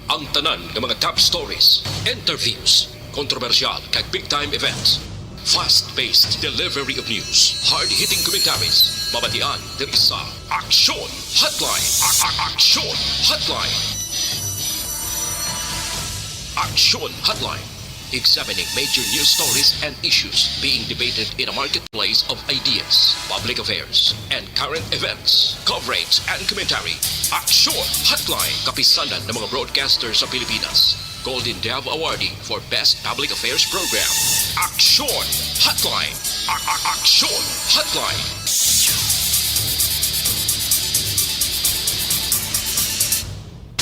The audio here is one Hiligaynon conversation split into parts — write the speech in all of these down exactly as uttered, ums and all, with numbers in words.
Ang tanan nga mga top stories, interviews, kontrobersyal kag big time events. Fast-paced delivery of news, hard-hitting commentaries, mabatian diri sa Aksyon Hotline. A- a- Aksyon Hotline. Aksyon Hotline. Examining major news stories and issues being debated in a marketplace of ideas, public affairs, and current events. Coverage and commentary. Aksyon Hotline. Kapisanan ng mga broadcaster sa Pilipinas. Golden Dove Awardee for Best Public Affairs Program. Aksyon Hotline. A- a- Aksyon Hotline.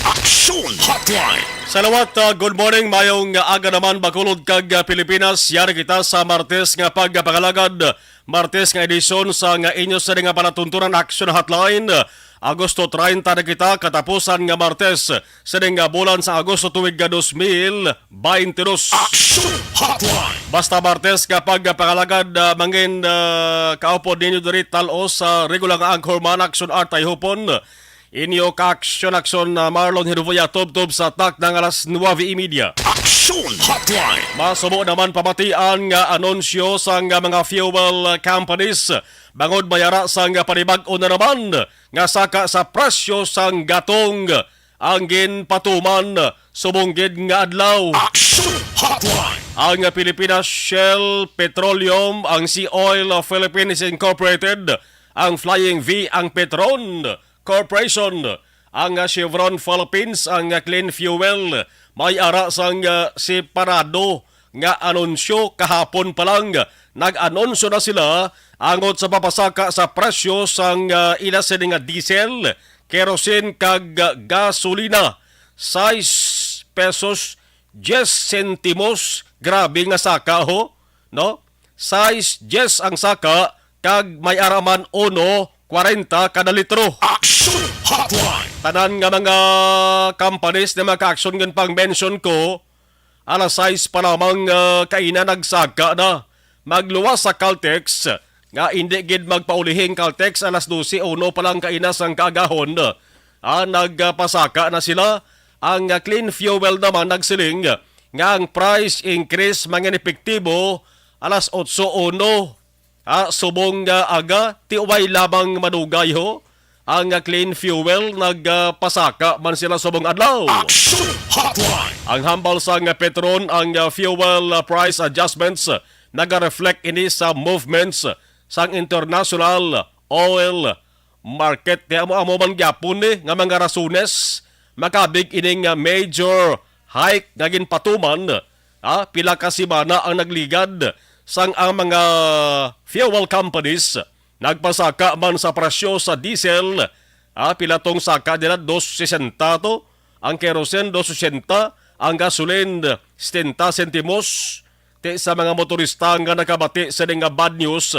Aksyon Hotline. Salawat, uh, good morning, mayong aga naman, Bacolod kag, uh, Pilipinas. Yari kita sa Martes nga pagpangalagad, Martes nga edisyon sa nga inyo sa nga palatuntunan Aksyon Hotline. Agosto treinta na kita, katapusan nga Martes sa nga bulan sa Agosto tuig nga dos mil baynte dos. Aksyon Hotline. Basta Martes nga pagpangalagad, uh, mangin, uh, kaupod ninyo diri tal-os sa regular nga anchorman Aksyon Art Tayhupon. Inyo ka-aksyon-aksyon na Marlon Hiruvuya tubtob sa takna nga alas nuwebe y media. Aksyon Hotline. Masubo naman pamatian nga anunsyo sang mga fuel companies bangod mayara sang panibag-o na naman nga saka sa presyo sang gatong ang ginpatuman subong gid nga adlaw. Aksyon Hotline. Ang Pilipinas Shell Petroleum, ang Sea Oil Philippines Incorporated, ang Flying V, ang Petron Corporation, ang, ah, Chevron Philippines, ang, ah, Clean Fuel. May ara sang, ah, separado nga anunsyo kahapon pa lang. Nag-anunsyo na sila angot sa papasaka sa presyo sang, ah, ila sini nga diesel, kerosene kag, ah, gasolina. Sais pesos diyes sentimos. Grabe nga saka, ho, no? Sais diyes ang saka kag may ara man uno kwarenta kada litro. Action Hotline. Tanan nga mga companies na mga ka-action ngan pang-mention ko, alas sais pa lamang, ah, kaina nagsaka na. Magluwas sa Caltex nga indi gid magpaulihing Caltex, alas dose uno pa lang kaina sang kaagahon. Ah, nagpasaka na sila. Ang, ah, Clean Fuel naman nagsiling nga ang price increase mangin epektibo alas otso uno, ah, subong nga aga, ti way lamang madugay, ho. Ang, ah, Clean Fuel nagpasaka man sila subong adlaw. Action Hotline. Ang hambal sang Petron, ang, ah, fuel, ah, price adjustments, ah, naga-reflect ini sa movements sang international oil market. Kaya amo, amo man gyapon ni nga mga rasones makabig ining, ah, major hike nga ginpatuman, ah, pila ka semana ang nagligad sang ang mga fuel companies nagpasaka man sa presyo sa diesel. Ah, pila tong saka nila? Dos sesenta to, ang kerosene dos sesenta, ang gasoline setenta sentimos. Ti sa mga motorista nga nakabati sa nga bad news,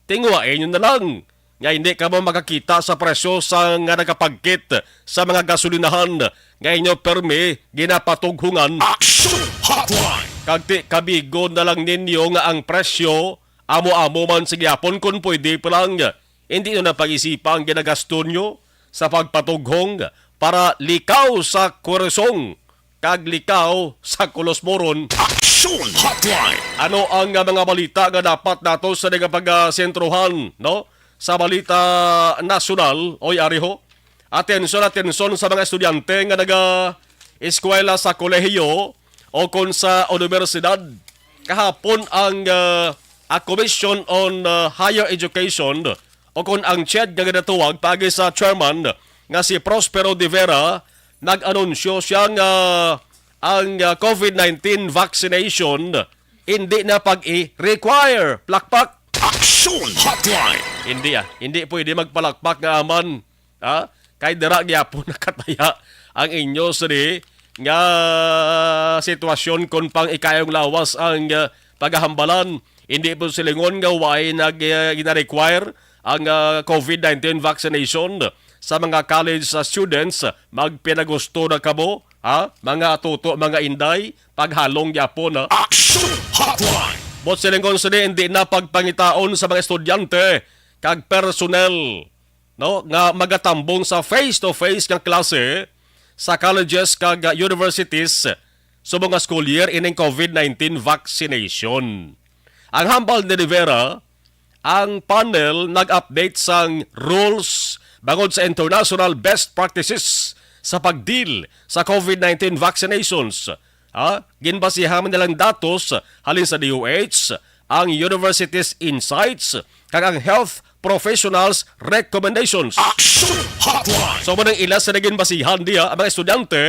tingwa inyo na lang nga hindi kamo makakita sa presyo sa nga nagapagkit sa mga gasolinahan nga inyo permi ginapatughungan. Action Hotline. Kag ti kabigon na lang ninyo nga ang presyo amo-amo man sa gyapon, kon pwede pa lang. Hindi na pag-isipa ang ginagasto nyo sa pagpatughong para likaw sa kurusong kag likaw sa kulosmoron. Action Hotline. Ano ang, ah, mga balita nga dapat nato sa nagapagasentrohan, no? Sa balita nasyonal, oy, ari ho. Atensyon, atensyon sa mga estudyante nga naga-eskwela sa kolehiyo o kon sa unibersidad. Kahapon ang, ah, a Commission on, ah, Higher Education o kon ang CHED nga ginatuwag paagi sa chairman nga si Prospero De Vera, nag-anunsyo siya nga ang, ah, covid nineteen vaccination hindi na pag-i-require. Plakpak. Action Hotline. Hindi, ah, hindi pwede magpalakpak nga aman, ah, kay dira gyapon nakataya ang inyo sini nga sitwasyon kon pang ikayong lawas ang, ah, pagahambalan. Hindi po silingon nga way nag, ah, gina-require ang, ah, covid nineteen vaccination sa mga college, ah, students. Magpinagusto na kamo, ha? Mga tuto, mga inday, paghalong gyapon, ha? Action Hotline. But silingon sini, hindi na pagpangitaon sa mga estudyante kag personnel, no, nga magatambong sa face-to-face nga klase sa colleges kag, ah, universities subong nga school year ining COVID nineteen vaccination. Ang hambal ni Rivera, ang panel nag-update sang rules bangod sa international best practices sa pag-deal sa COVID nineteen vaccinations. Ha? Ginbasihan man nilang datos halin sa D O H, ang universities' insights, kag ang health professionals' recommendations. Action Hotline! So, mao nang ila sa naging basihan diya ang mga estudyante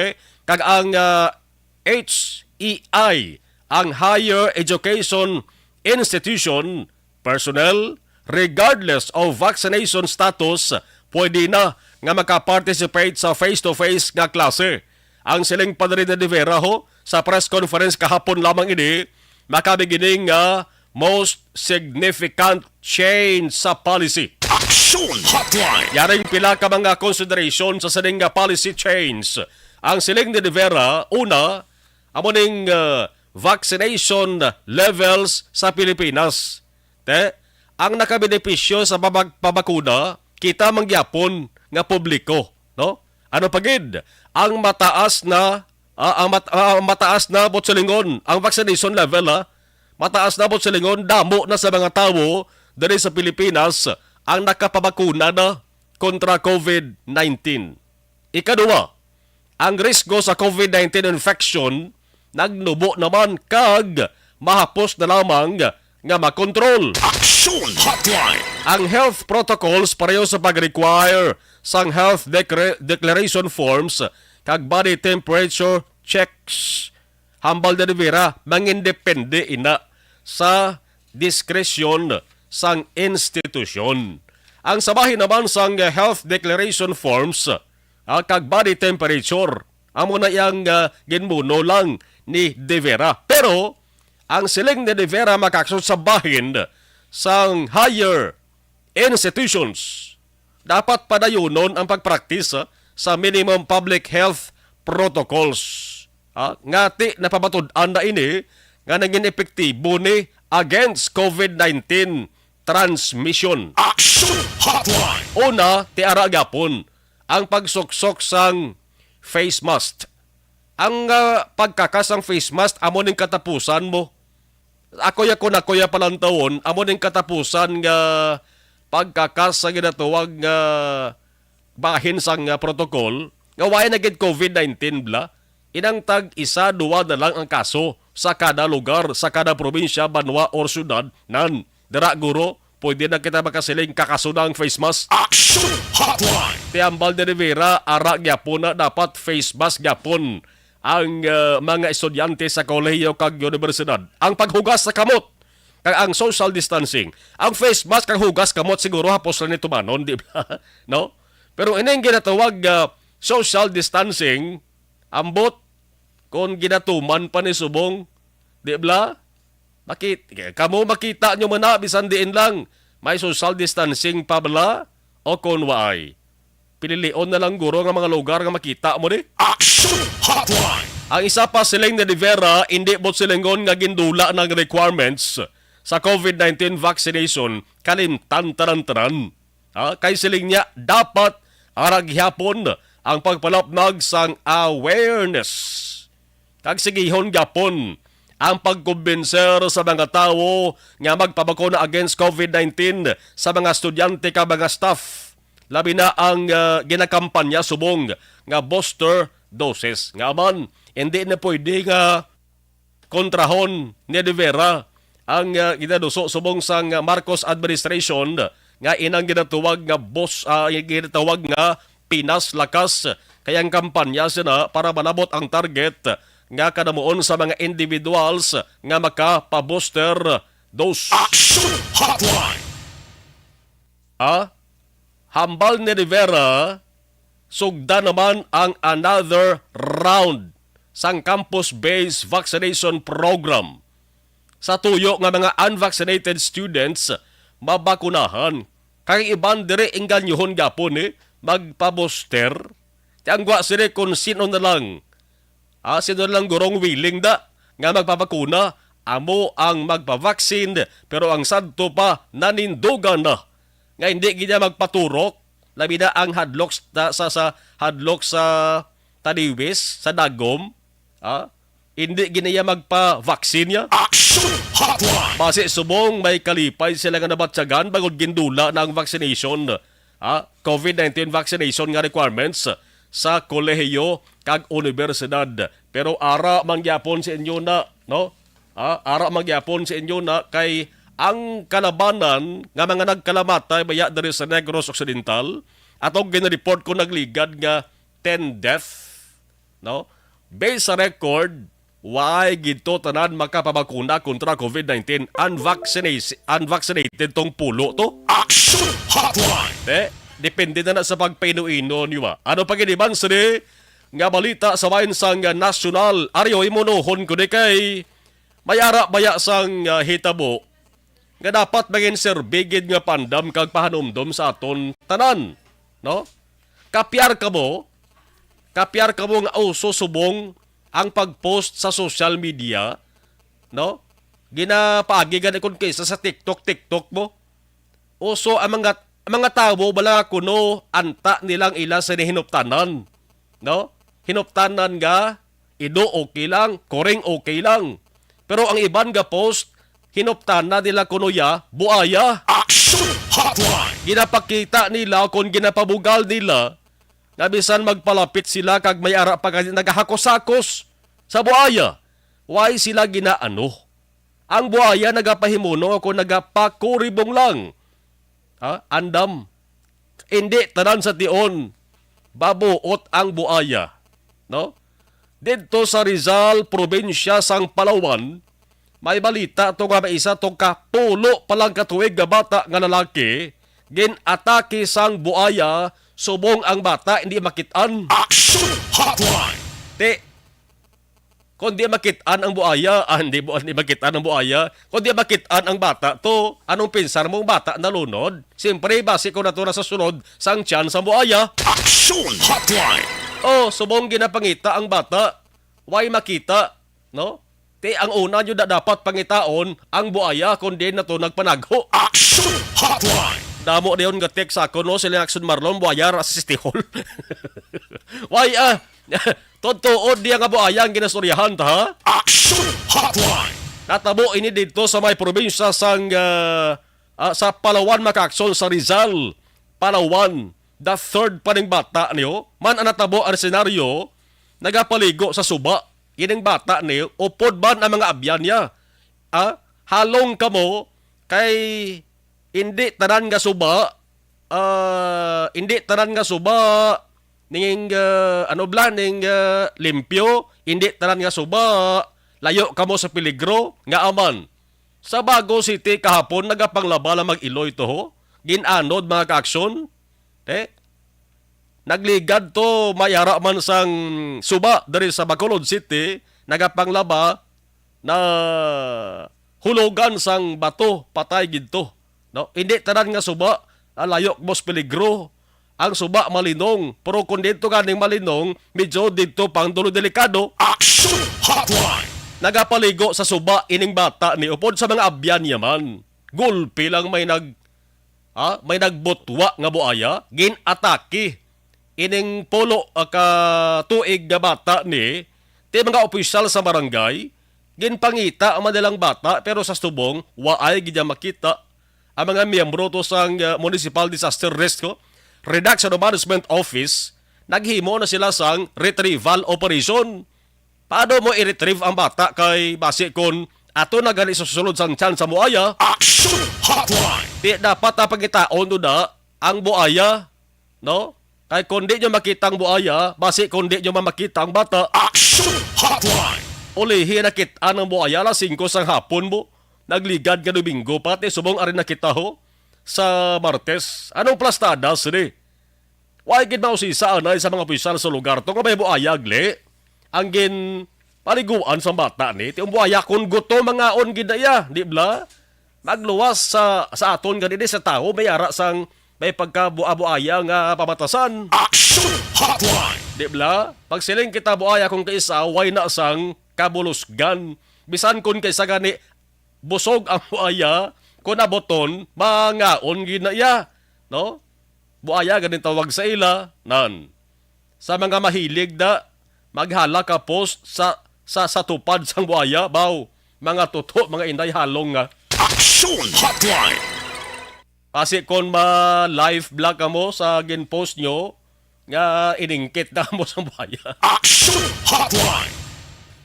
kag ang, ah, H E I, ang higher education institution personnel, regardless of vaccination status, pwede na nga maka-participate sa face-to-face nga klase. Ang siling pa diri ni Rivera, ho, sa press conference kahapon lamang ini, makabig ini nga most significant change sa policy. Action Hotline! Yaring pila ka mga consideration sa sining nga policy change. Ang siling ni Rivera, una, amo ning, uh, vaccination levels sa Pilipinas. Te, ang nakabenepisyo sa pabag-, pabakuna, kita man gyapon nga publiko, no? Ano pa gid? Ang mataas na, ah, ang mat-, ah, ang mataas na, buot silingon, ang vaccination level, ha? Mataas na, buot silingon, damo na sa mga tawo diri sa Pilipinas ang nakapabakuna na kontra COVID nineteen. Ikaduha, ang risgo sa COVID nineteen infection nagnubo naman kag mahapos na lamang nga makontrol. Action Hotline! Ang health protocols pareho sa pag-require sang health decre-, declaration forms kag body temperature checks, hambal ni Rivera, mangindepende ina sa diskresyon sang institusyon. Ang sa bahin naman sang health declaration forms, ah, kag body temperature, amo na iyang, ah, ginmuno lang ni De Vera. Pero ang siling ni De Vera makakasud sa bahin sang higher institutions. Dapat padayunon ang pagpraktis, ah, sa minimum public health protocols. Ah, ngati napamatud-an na ini nga nangin epektibo ni against COVID nineteen transmission. Action Hotline! Una, ti ara gyapon ang pagsuksok sang face mask. Ang, ah, pagkakas sang face mask amo ning katapusan mo. Ako ya, kun ako ya palantawon, amo ning katapusan nga pagkakas sa ginatawag nga bahin sang, ah, protocol, nga wala na gid COVID nineteen bala. Inang tag isa, duwa na lang ang kaso sa kada lugar, sa kada probinsya, banwa, or syudad, nan. Dira, guro, pwede na kita makasiling kakaso na ang face mask. Action Hotline! Ti hambal ni Rivera, ara gyapon na dapat face mask gyapon ang, ah, mga estudyante sa kolehiyo kag universidad. Ang paghugas sa kamot, kag ang social distancing. Ang face mask kag hugas kamot siguro hapos lang ni tumanon, di ba? No? Pero ining ginatawag, ah, social distancing, ambot, kung ginatuman pa ni subong, di bala? Makit-, kamo makita nyo man na, bisan diin lang, may social distancing pa bala o kon waay? Pililion na lang guro nga mga lugar nga makita mo ni. Action Hotline! Ang isa pa siling ni De Vera, hindi buot silingon nga gindula ng requirements sa COVID nineteen vaccination, kalimtan tanan-tanan. Ha? Kay siling niya, dapat ara gihapon ang pagpalapnag sang awareness. Kag sigihon gyapon ang pagkumbinser sa mga tawo nga magpabakuna against COVID nineteen sa mga estudyante kag mga staff, labi na ang, ah, ginakampanya subong nga booster doses. Nga man, hindi na pwede nga kontrahon ni De Vera ang, ah, ginaduso subong sang Marcos administration nga inang ginatawag nga bos-, ah, ginatawag nga Pinas Lakas, kay ang kampanya sina para malabot ang target nga kanamuon sa mga individuals nga makapabuster dose. Action Hotline! Ah, hambal ni Rivera, sugda naman ang another round sang campus-based vaccination program. Sa tuyo nga mga unvaccinated students mabakunahan, kay iban diri engganyohon gyapon ni magpa-booster. Ti ang gwa sini kung sino na lang, ah, sino na lang gurong willing da nga magpabakuna, amo ang magpa-vaccine, pero ang sadto pa nanindugan na nga hindi gid niya magpaturok, labi na ang hadlok sa, sa, sa hadlok sa taniwis sa dagom, ah, hindi gid na iya magpa-vaccine niya. Action Hotline! Basi subong may kalipay sila nga nabatyagan bangod gindula na ang vaccination, ah, covid nineteen vaccination nga requirements sa kolehiyo kag unibersidad. Pero ara man gyapon sa inyo na, no? Ah, ara man gyapon sa inyo na kay ang kalabanan nga mga nagkalamatay baya diri sa Negros Occidental, atong ginreport ko nagligad nga ten death, no? Based sa record, why gid to tanan makapabakuna kontra covid nineteen? Unvaccinated, unvaccinated tong pulo to? Action Hotline! Eh, depende na na sa pagpaino-ino niyo, ah. Ano pa gid iban sini nga balita sa bahin sang nasyonal? Ari, oy, munohon ko ni kay may ara baya sang, ah, hitabo nga dapat magin serbi gid nga pandam kag pahanumdom sa aton tanan, no? Kapyar kamo, kapyar kamo nga uso subong ang pag-post sa social media, no? Ginapaagi gani kon kaysa sa TikTok, TikTok mo. Uso ang mga, ang mga tawo bala nga kuno anta nilang ila sa hinuptanan, no? Hinuptanan nga ido okay lang, kuring okay lang. Pero ang iban nga post, hinuptanan nila kuno ya buaya. Action Hotline! Ginapakita nila kon ginapabugal nila nga bisan magpalapit sila kag may ara pa gani nagahakos-hakos sa buaya, why sila ginaano? Ang buaya nagapahimuno o kon nagapakuribong lang. Ha? Andam. Hindi tanan sa tion babuot ang buaya, no? Didto sa Rizal, probinsya sang Palawan, may balita to nga may isa to ka pulo pa lang ka tuig nga bata nga lalaki gin-atake sang buaya subong ang bata hindi makit-an. Action Hotline! Ti, kung di makit-an ang buaya, ah, hindi, bu-, hindi makit-an ang buaya, kung di makit-an ang bata to, anong pinsar mo ang bata nalunod? Siyempre, basi ko na to nasa sulod sang tiyan sa buaya. Action Hotline! Oh, subong ginapangita ang bata. Why makita? No? Ti, ang una nyo da-, dapat pangitaon ang buaya kung di na to nagpanagho. Action Hotline! Damo dayon nga text sa ako, no, sila Action Marlon, buaya ra sa City Hall. Why, ah, totoo diya nga buaya ang ginastoryahan ta, ha? Action Hotline! Natabo ini dito sa may probinsya sang, ah, ah, sa Palawan, mga ka-aksyon, sa Rizal, Palawan. The third pa ning bata niyo. Man ang natabo ang senaryo, nagapaligo sa suba. Ining bata ni, upod man ang mga abyan niya. Ah, halong kamo kay hindi tanan nga suba, ah, hindi tanan nga suba ning, ah, ano bala, ning, ah, limpyo, hindi tanan nga suba, layo kamo sa peligro, nga aman. Sa Bago City kahapon, nagapanglaba lang mag-iloy to, ho. Gin-anod, mga ka-aksyon. Te, nagligad to, may ara man sang suba diri sa Bacolod City, nagapanglaba, na hulugan sang bato, patay gid to. No? Hindi tanan nga suba, ah, layo mo sa peligro. Ang suba malinong, pero kung dito ganing malinong, medyo dito pang dulo delikado. Action Hotline! Nagapaligo sa suba ining bata ni upod sa mga abyan niya man. Gulpi lang may nag, ha? May nagbutwa nga buaya, gin-atake ining pulo, ah, ka tuig nga bata ni, ti mga opisyal sa barangay, ginpangita man nilang bata, pero sa subong, waay gid niya makita. Ang mga miyembro to sang, ah, Municipal Disaster Risk, oh, Reduction and Management Office, naghimo na sila sang retrieval operation. Paano mo i-retrieve ang bata kay basi kon ato na gani sa sulod sang tiyan sa buaya? Action Hotline! Di dapat na pangitaon do na ang buaya, no? Kay kung di nyo makita ang buaya, basi kung di nyo mamakita ang bata. Action Hotline! Ulihi nakit-an ang buaya alas singko sang hapon mo. Nagligad nga Domingo, pati subong ari nakita ho sa Martes. Anong plastada sini? Wa gid mausisa anay sa mga opisyal sa lugar to nga may buaya, gali. Ang gin paliguan sa bata ni, ti ang buaya kung gutom, mangaon gid na iya, di bala? Magluwas sa, sa aton gani ni sa tawo, may ara sang may pagkabuabuaya nga pamatasan. Action Hotline! Di bala? Pagsiling kita buaya kung kaisa, way na sang kabulusgan. Bisan kung kaisa gani, busog ang buaya, kung abuton, mangaon gid na iya. No? Buaya gani tawag sa ila, nan. Sa mga mahilig da, Maghala ka post sa, sa, sa tupad sang buaya, baw. Mga tuto, mga inday, halong nga. Action Hotline! Basi kon ma-live block kamo sa gin-post nyo, nga iningkit na mo sa buaya. Action Hotline!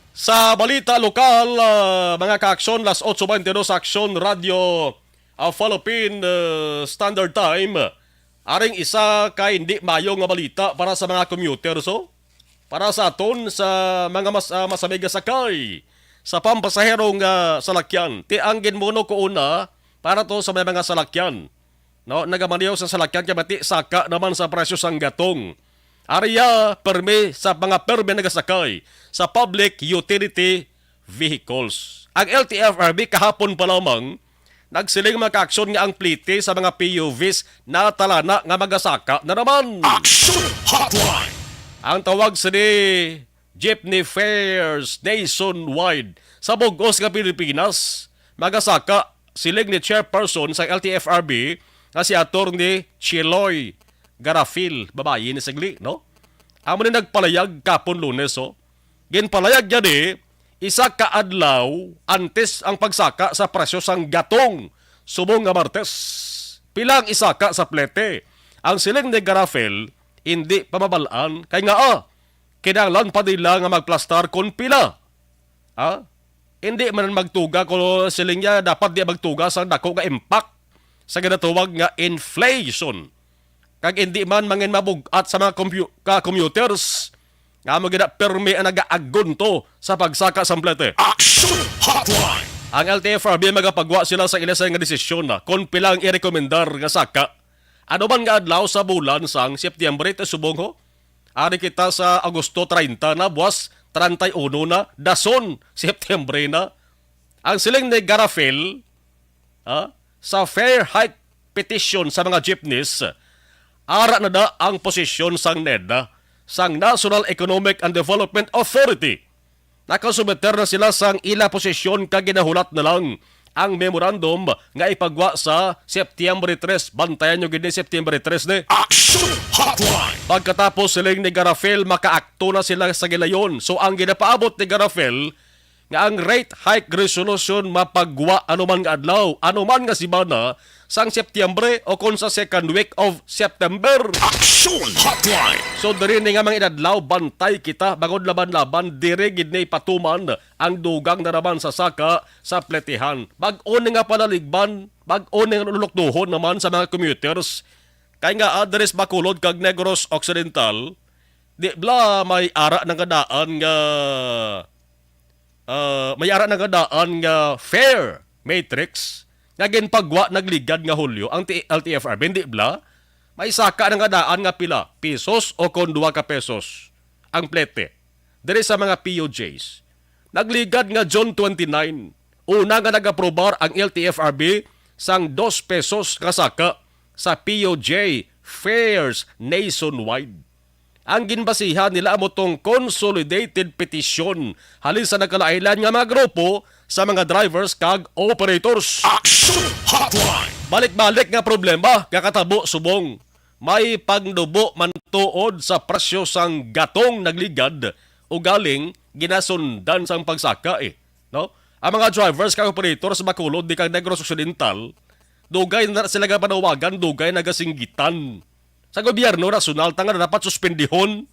Sa balita lokal, ah, mga ka-aksyon, las otso bente dos, Aksyon Radyo, ah, Philippine, ah, Standard Time. Aring isa ka hindi mayo nga balita para sa mga commuters, oh. Para sa aton, sa mga mas, ah, masamig nga sakay sa pampasahero nga salakyan. Ti ang ginmuno ko una para to sa may mga salakyan. No, nagamaneho sa salakyan kay bati saka naman sa presyo sang gatong. Ariya, permi sa mga permi nagasakay sa public utility vehicles. Ang L T F R B kahapon pa lamang nagsiling, mga ka-aksyon, nga ang plite sa mga P U Vs natalana nga magasaka na naman. Action Hotline! Ang tawag sini Jeepney Fares Nationwide sa bug-os nga Pilipinas, magasaka, siling ni chairperson sa L T F R B nga si Attorney Chiloy Garafil, babayi ni sigli, no? Amo ni nagpalayag kapon Lunes, oh. Ginpalayag niya ni isa ka adlaw antes ang pagsaka sa presyo sang gatong subong nga Martes. Pila ang isaka sa plete? Ang siling ni Garafil, hindi pa mabal-an kay nga, ah, kinahanglan pa nila nga magplastar kon pila. Ha? Hindi man magtuga ko siling niya, dapat di magtuga sa dako nga impact sa ginatawag nga inflation. Kag hindi man mangin mabug-at sa mga compu-, ka-commuters nga amo gina permi ang nagaagunto sa pagsaka sang plete. Action Hotline! Ang L T F R B magapagwa sila sa ila sa nga desisyon na kon pila ang irekomendar nga saka. Ano man nga adlaw sa bulan sang Setyembre, ti subong ho? Ari kita sa Agosto treinta na, buwas treinta y uno na, dason, Setyembre na. Ang siling ni Garafil, ah, sa fare hike petition sa mga jeepneys, ara na da ang posisyon sang NEDA, sang National Economic and Development Authority. Nakasumiter na sila sang ila posisyon kag ginahulat na lang ang memorandum nga ipagwa sa September tres. Bantayan nyo gid ni September tres ni. Action Hotline! Pagkatapos siling ni Garafil, makaakto na sila sa gilayon. So ang ginapaabot ni Garafil nga ang rate hike resolution mapagwa anuman nga adlaw, anuman nga simana, sang Setyembre o kon sa second week of September. Action Hotline! So, diri ni nga mga inadlaw, bantay kita, bangod laban-laban, diri gid ni patuman ang dugang na naman sa saka sa pletihan. Bag-o ni nga panaligban, bag-o ni nga lulukduhon naman sa mga commuters. Kay nga, ah, diri sa Bacolod kag Negros Occidental, di bala may ara na nga daan nga ah, may ara na nga daan nga fare matrix nga ginpagwa nagligad nga Hulyo ang T-, L T F R B, hindi bala? May saka na nga daan nga pila, pesos o kon duha ka pesos ang plete diri sa mga P U Js. Nagligad nga June twenty-nine, una nga nag-aprobar ang L T F R B sang dos pesos nga saka sa P U J fares nationwide. Ang ginbasihan nila amo tong consolidated petition halin sa nagkalain-lain nga mga grupo sa mga drivers kag operators. Action Hotline! Balik-balik nga problema nga katabo subong may pagnubo man tuod sa presyo sang gatong nagligad, ugaling ginasundan sang pagsaka, eh, no? Ang mga drivers kag operator sa Bacolod ni kag Negros Occidental, dugay na sila nga panawagan, dugay nagasinggitan sa gobyerno nasyonal ta nga dapat suspendihon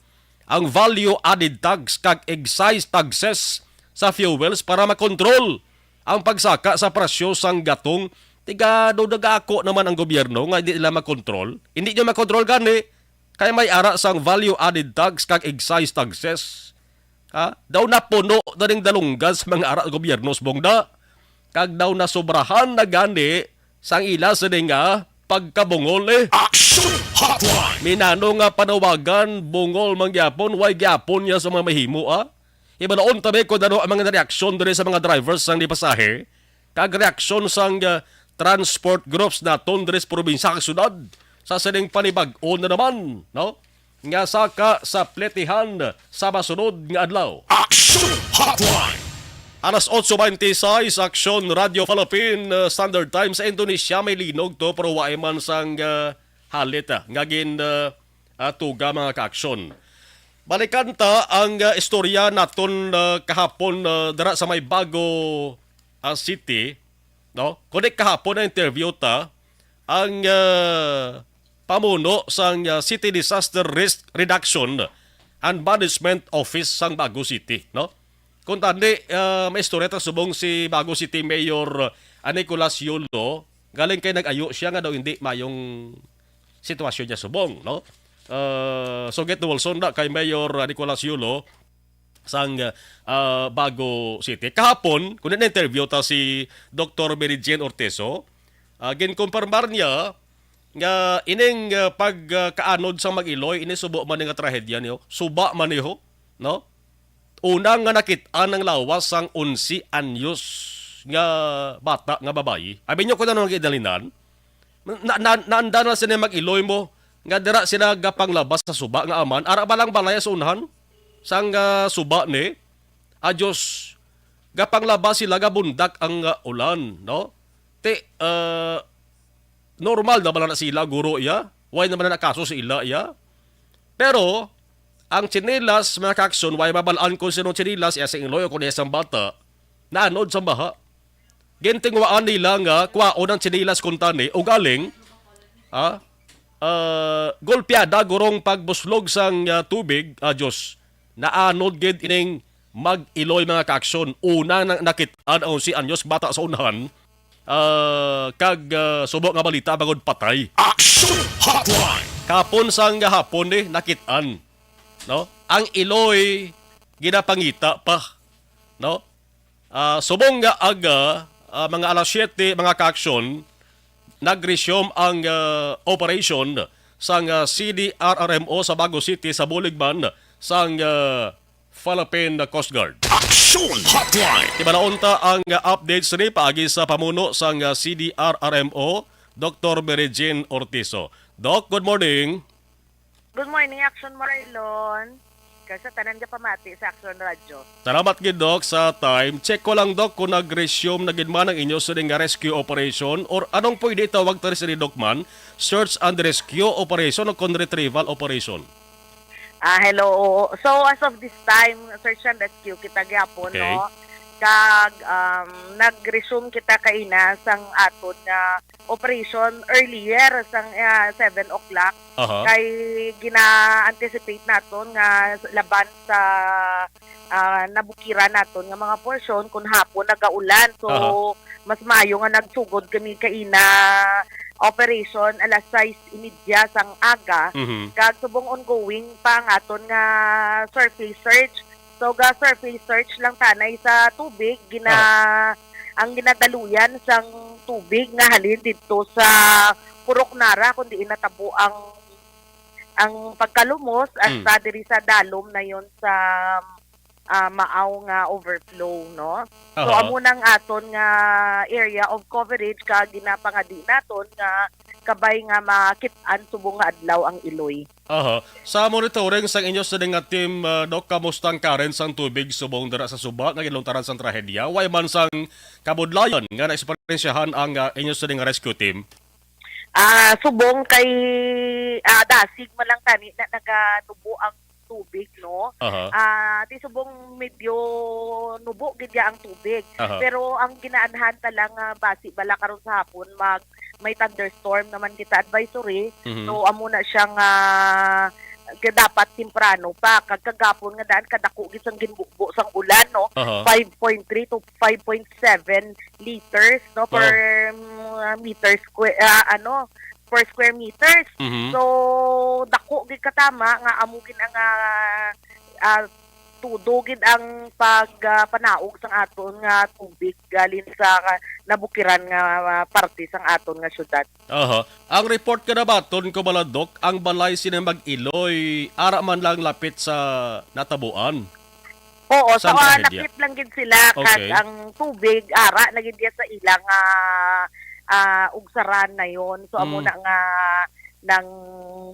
ang value added tax kag excise taxes sa fuels para makontrol ang pagsaka sa presyo sang gatong. Tiga do nagako naman ang gobyerno nga hindi nila makontrol. Hindi nyo makontrol gani kay may ara sang value added tax kag excise taxes. Ha? Daw napuno na ning dalunggan sa mga ara sa gobyerno sa bungda. Kag daw nasobrahan na gani sang ila sini nga pagkabungol, eh. Action Hotline! Minano nga panawagan, bungol man gyapon, way gyapon niya sa mga mahimo, ah. Ibalaon tabi kung ano ang mga reaksyon diri sa mga drivers sang nipasahe, kag reaksyon sang, ah, transport groups naton diri sa probinsya kag syudad sa sining panibag-o na naman, no? Nga saka sa pletihan sa masunod nga adlaw. Action Hotline! Alas otso bente y seis, Aksyon Radio Philippine, uh, Standard Time. Sa Indonesia, may linog to, pero waay man sang, uh, halit, ah, nga gin, uh, uh, tuga, mga ka-aksyon. Balikan ta ang, ah, istorya naton, ah, kahapon, ah, dira sa may Bago, ah, City, no? Kundi kahapon na-interview ta ang, ah, pamuno sang, ah, City Disaster Risk Reduction and Management Office sang Bago City, no? Kung tani, ah, may istorya ta subong si Bago City Mayor, ah, Nicolas Yulo, galing kay nag-ayo siya nga daw hindi mayong sitwasyon niya subong, no? Ah, so, get well soon na kay Mayor, ah, Nicolas Yulo sang, ah, Bago City. Kahapon, kung na-interview ta si Doktor Mary Jane Ortizo, ah, ginkumpirmar niya nga ining, ah, pagkaanod sang Mag-Iloy, ini subo man ni nga trahedya niyo, suba man niyo, no? Una nga nakit-an ang lawas sang onse anyos nga bata nga babayi. Abi niyo kung ano ang ginalinan? Na, na, naanda na sila Mag-Iloy mo, nga dira sila gapanglabas sa suba nga aman, ara ba lang balay sa unahan? Sang, ah, suba ni? Adios, gapanglabas sila, gabundak ang, ah, ulan, no? Ti, ah, normal naman na sila, guro, iya. Why naman na kaso sa ila, iya? Pero, ang tsinelas, mga kakson, why mabalaan kung sino tsinelas, iya sa iloy o kung iya sang bata, naanod sa baha. Gintingwaan nila nga kwaon ang tsinelas kuntani, ugaling, ah, ah, golpeada gurong pagbuslog sang, ah, tubig, ah, Diyos, naanod gid ining Mag-Iloy, mga kakson. Una nang nakit-an ang onse anyos bata sa unahan, ah, kag, ah, subo nga balita bangod patay. Action Hotline! Kapon sang gahapon ni nakit-an, no? Ang Iloy ginapangita pa, no? Ah, subong nga aga, ah, mga alas siyete, mga ka-aksyon, nag-resume ang, ah, operation sang, ah, C D R R M O sa Bago City sa bulig man sang, ah, Philippine Coast Guard. Action Hotline! Tibalaon ta ang, ah, updates ni paagi sa pamuno sang, ah, C D R R M O, Doktor Mary Jane Ortizo. Doc, good morning. Good morning, Action Marlon. Kag sa tanan nga pamati sa Action Radyo. Salamat gid, Doc, sa time. Check ko lang, Doc, kung nag-resume na gid man ang inyo sining nga rescue operation or anong pwede itawag ta sini, Doc, man? Search and rescue operation o kon retrieval operation? Ah, hello. Oo. So, as of this time, search and rescue kita gyapon, Okay. no? Kag, um, nag-resume kita kaina sang aton nga operation earlier sang, ah, seven o'clock. Aha. Kay gina-anticipate naton nga laban sa, ah, nabukiran naton nga mga porsyon kung hapon nagaulan. So, Aha. mas maayo nga nagsugod kami kaina operation alas sais y media sang aga. Mhm. Kag subong ongoing pa ang aton nga surface search. So, ga-surface search lang tanay sa tubig, gina-, Ah. ang ginadaluyan sang tubig nga halin didto sa Purok Nara, kundi natabo ang, ang pagkalumos Mm. hasta diri sa dalom na yon sa, ah, Maaw nga overflow, no? So, Aha. amo nang aton nga area of coverage ka ginapangadi naton nga kabay nga makit-an subong nga adlaw ang Iloy. Aha. Sa monitoring sang inyo sini nga team, ah, Doc, kamusta ang current sang tubig subong dira sa suba nga ginlungtaran sang trahedya? Way man sang kabudlayan nga naeksperyensyahan ang, ah, inyo sini nga rescue team? Ah, subong kay, ah, dasig man lang tani na naganubo ang tubig, no? Aha. Ah, ti subong medyo nubo gid ya ang tubig. Aha. Pero ang ginaanhan ta lang nga basi bala karon sa hapon mag may thunderstorm naman kita advisory. Mhm. So, amo na siya nga, ah, dapat temprano pa. Kag kagapon nga daan, kadako gid sang ginbubo sang ulan, no? Aha. Five point three to five point seven liters, no, per, Oh. mm, meter square, ah, ano, per square meters. Mhm. So, dako gid katama nga amo gid ang, ah, ah, tudo gid ang pag, ah, panaog sang aton nga tubig halin sa nabukiran nga, ah, parte sang aton nga syudad. Aha. Ang report nga nabaton ko bala, Doc, ang balay sini mag-Iloy, ara man lang lapit sa natabuan. Oo, Sa so, ah, trahedya. lapit lang gid sila, kag Okay. ang tubig, ara na gid diya sa ilang, ah, ah, ugsaran na yon. So, amo Mm. na nga nang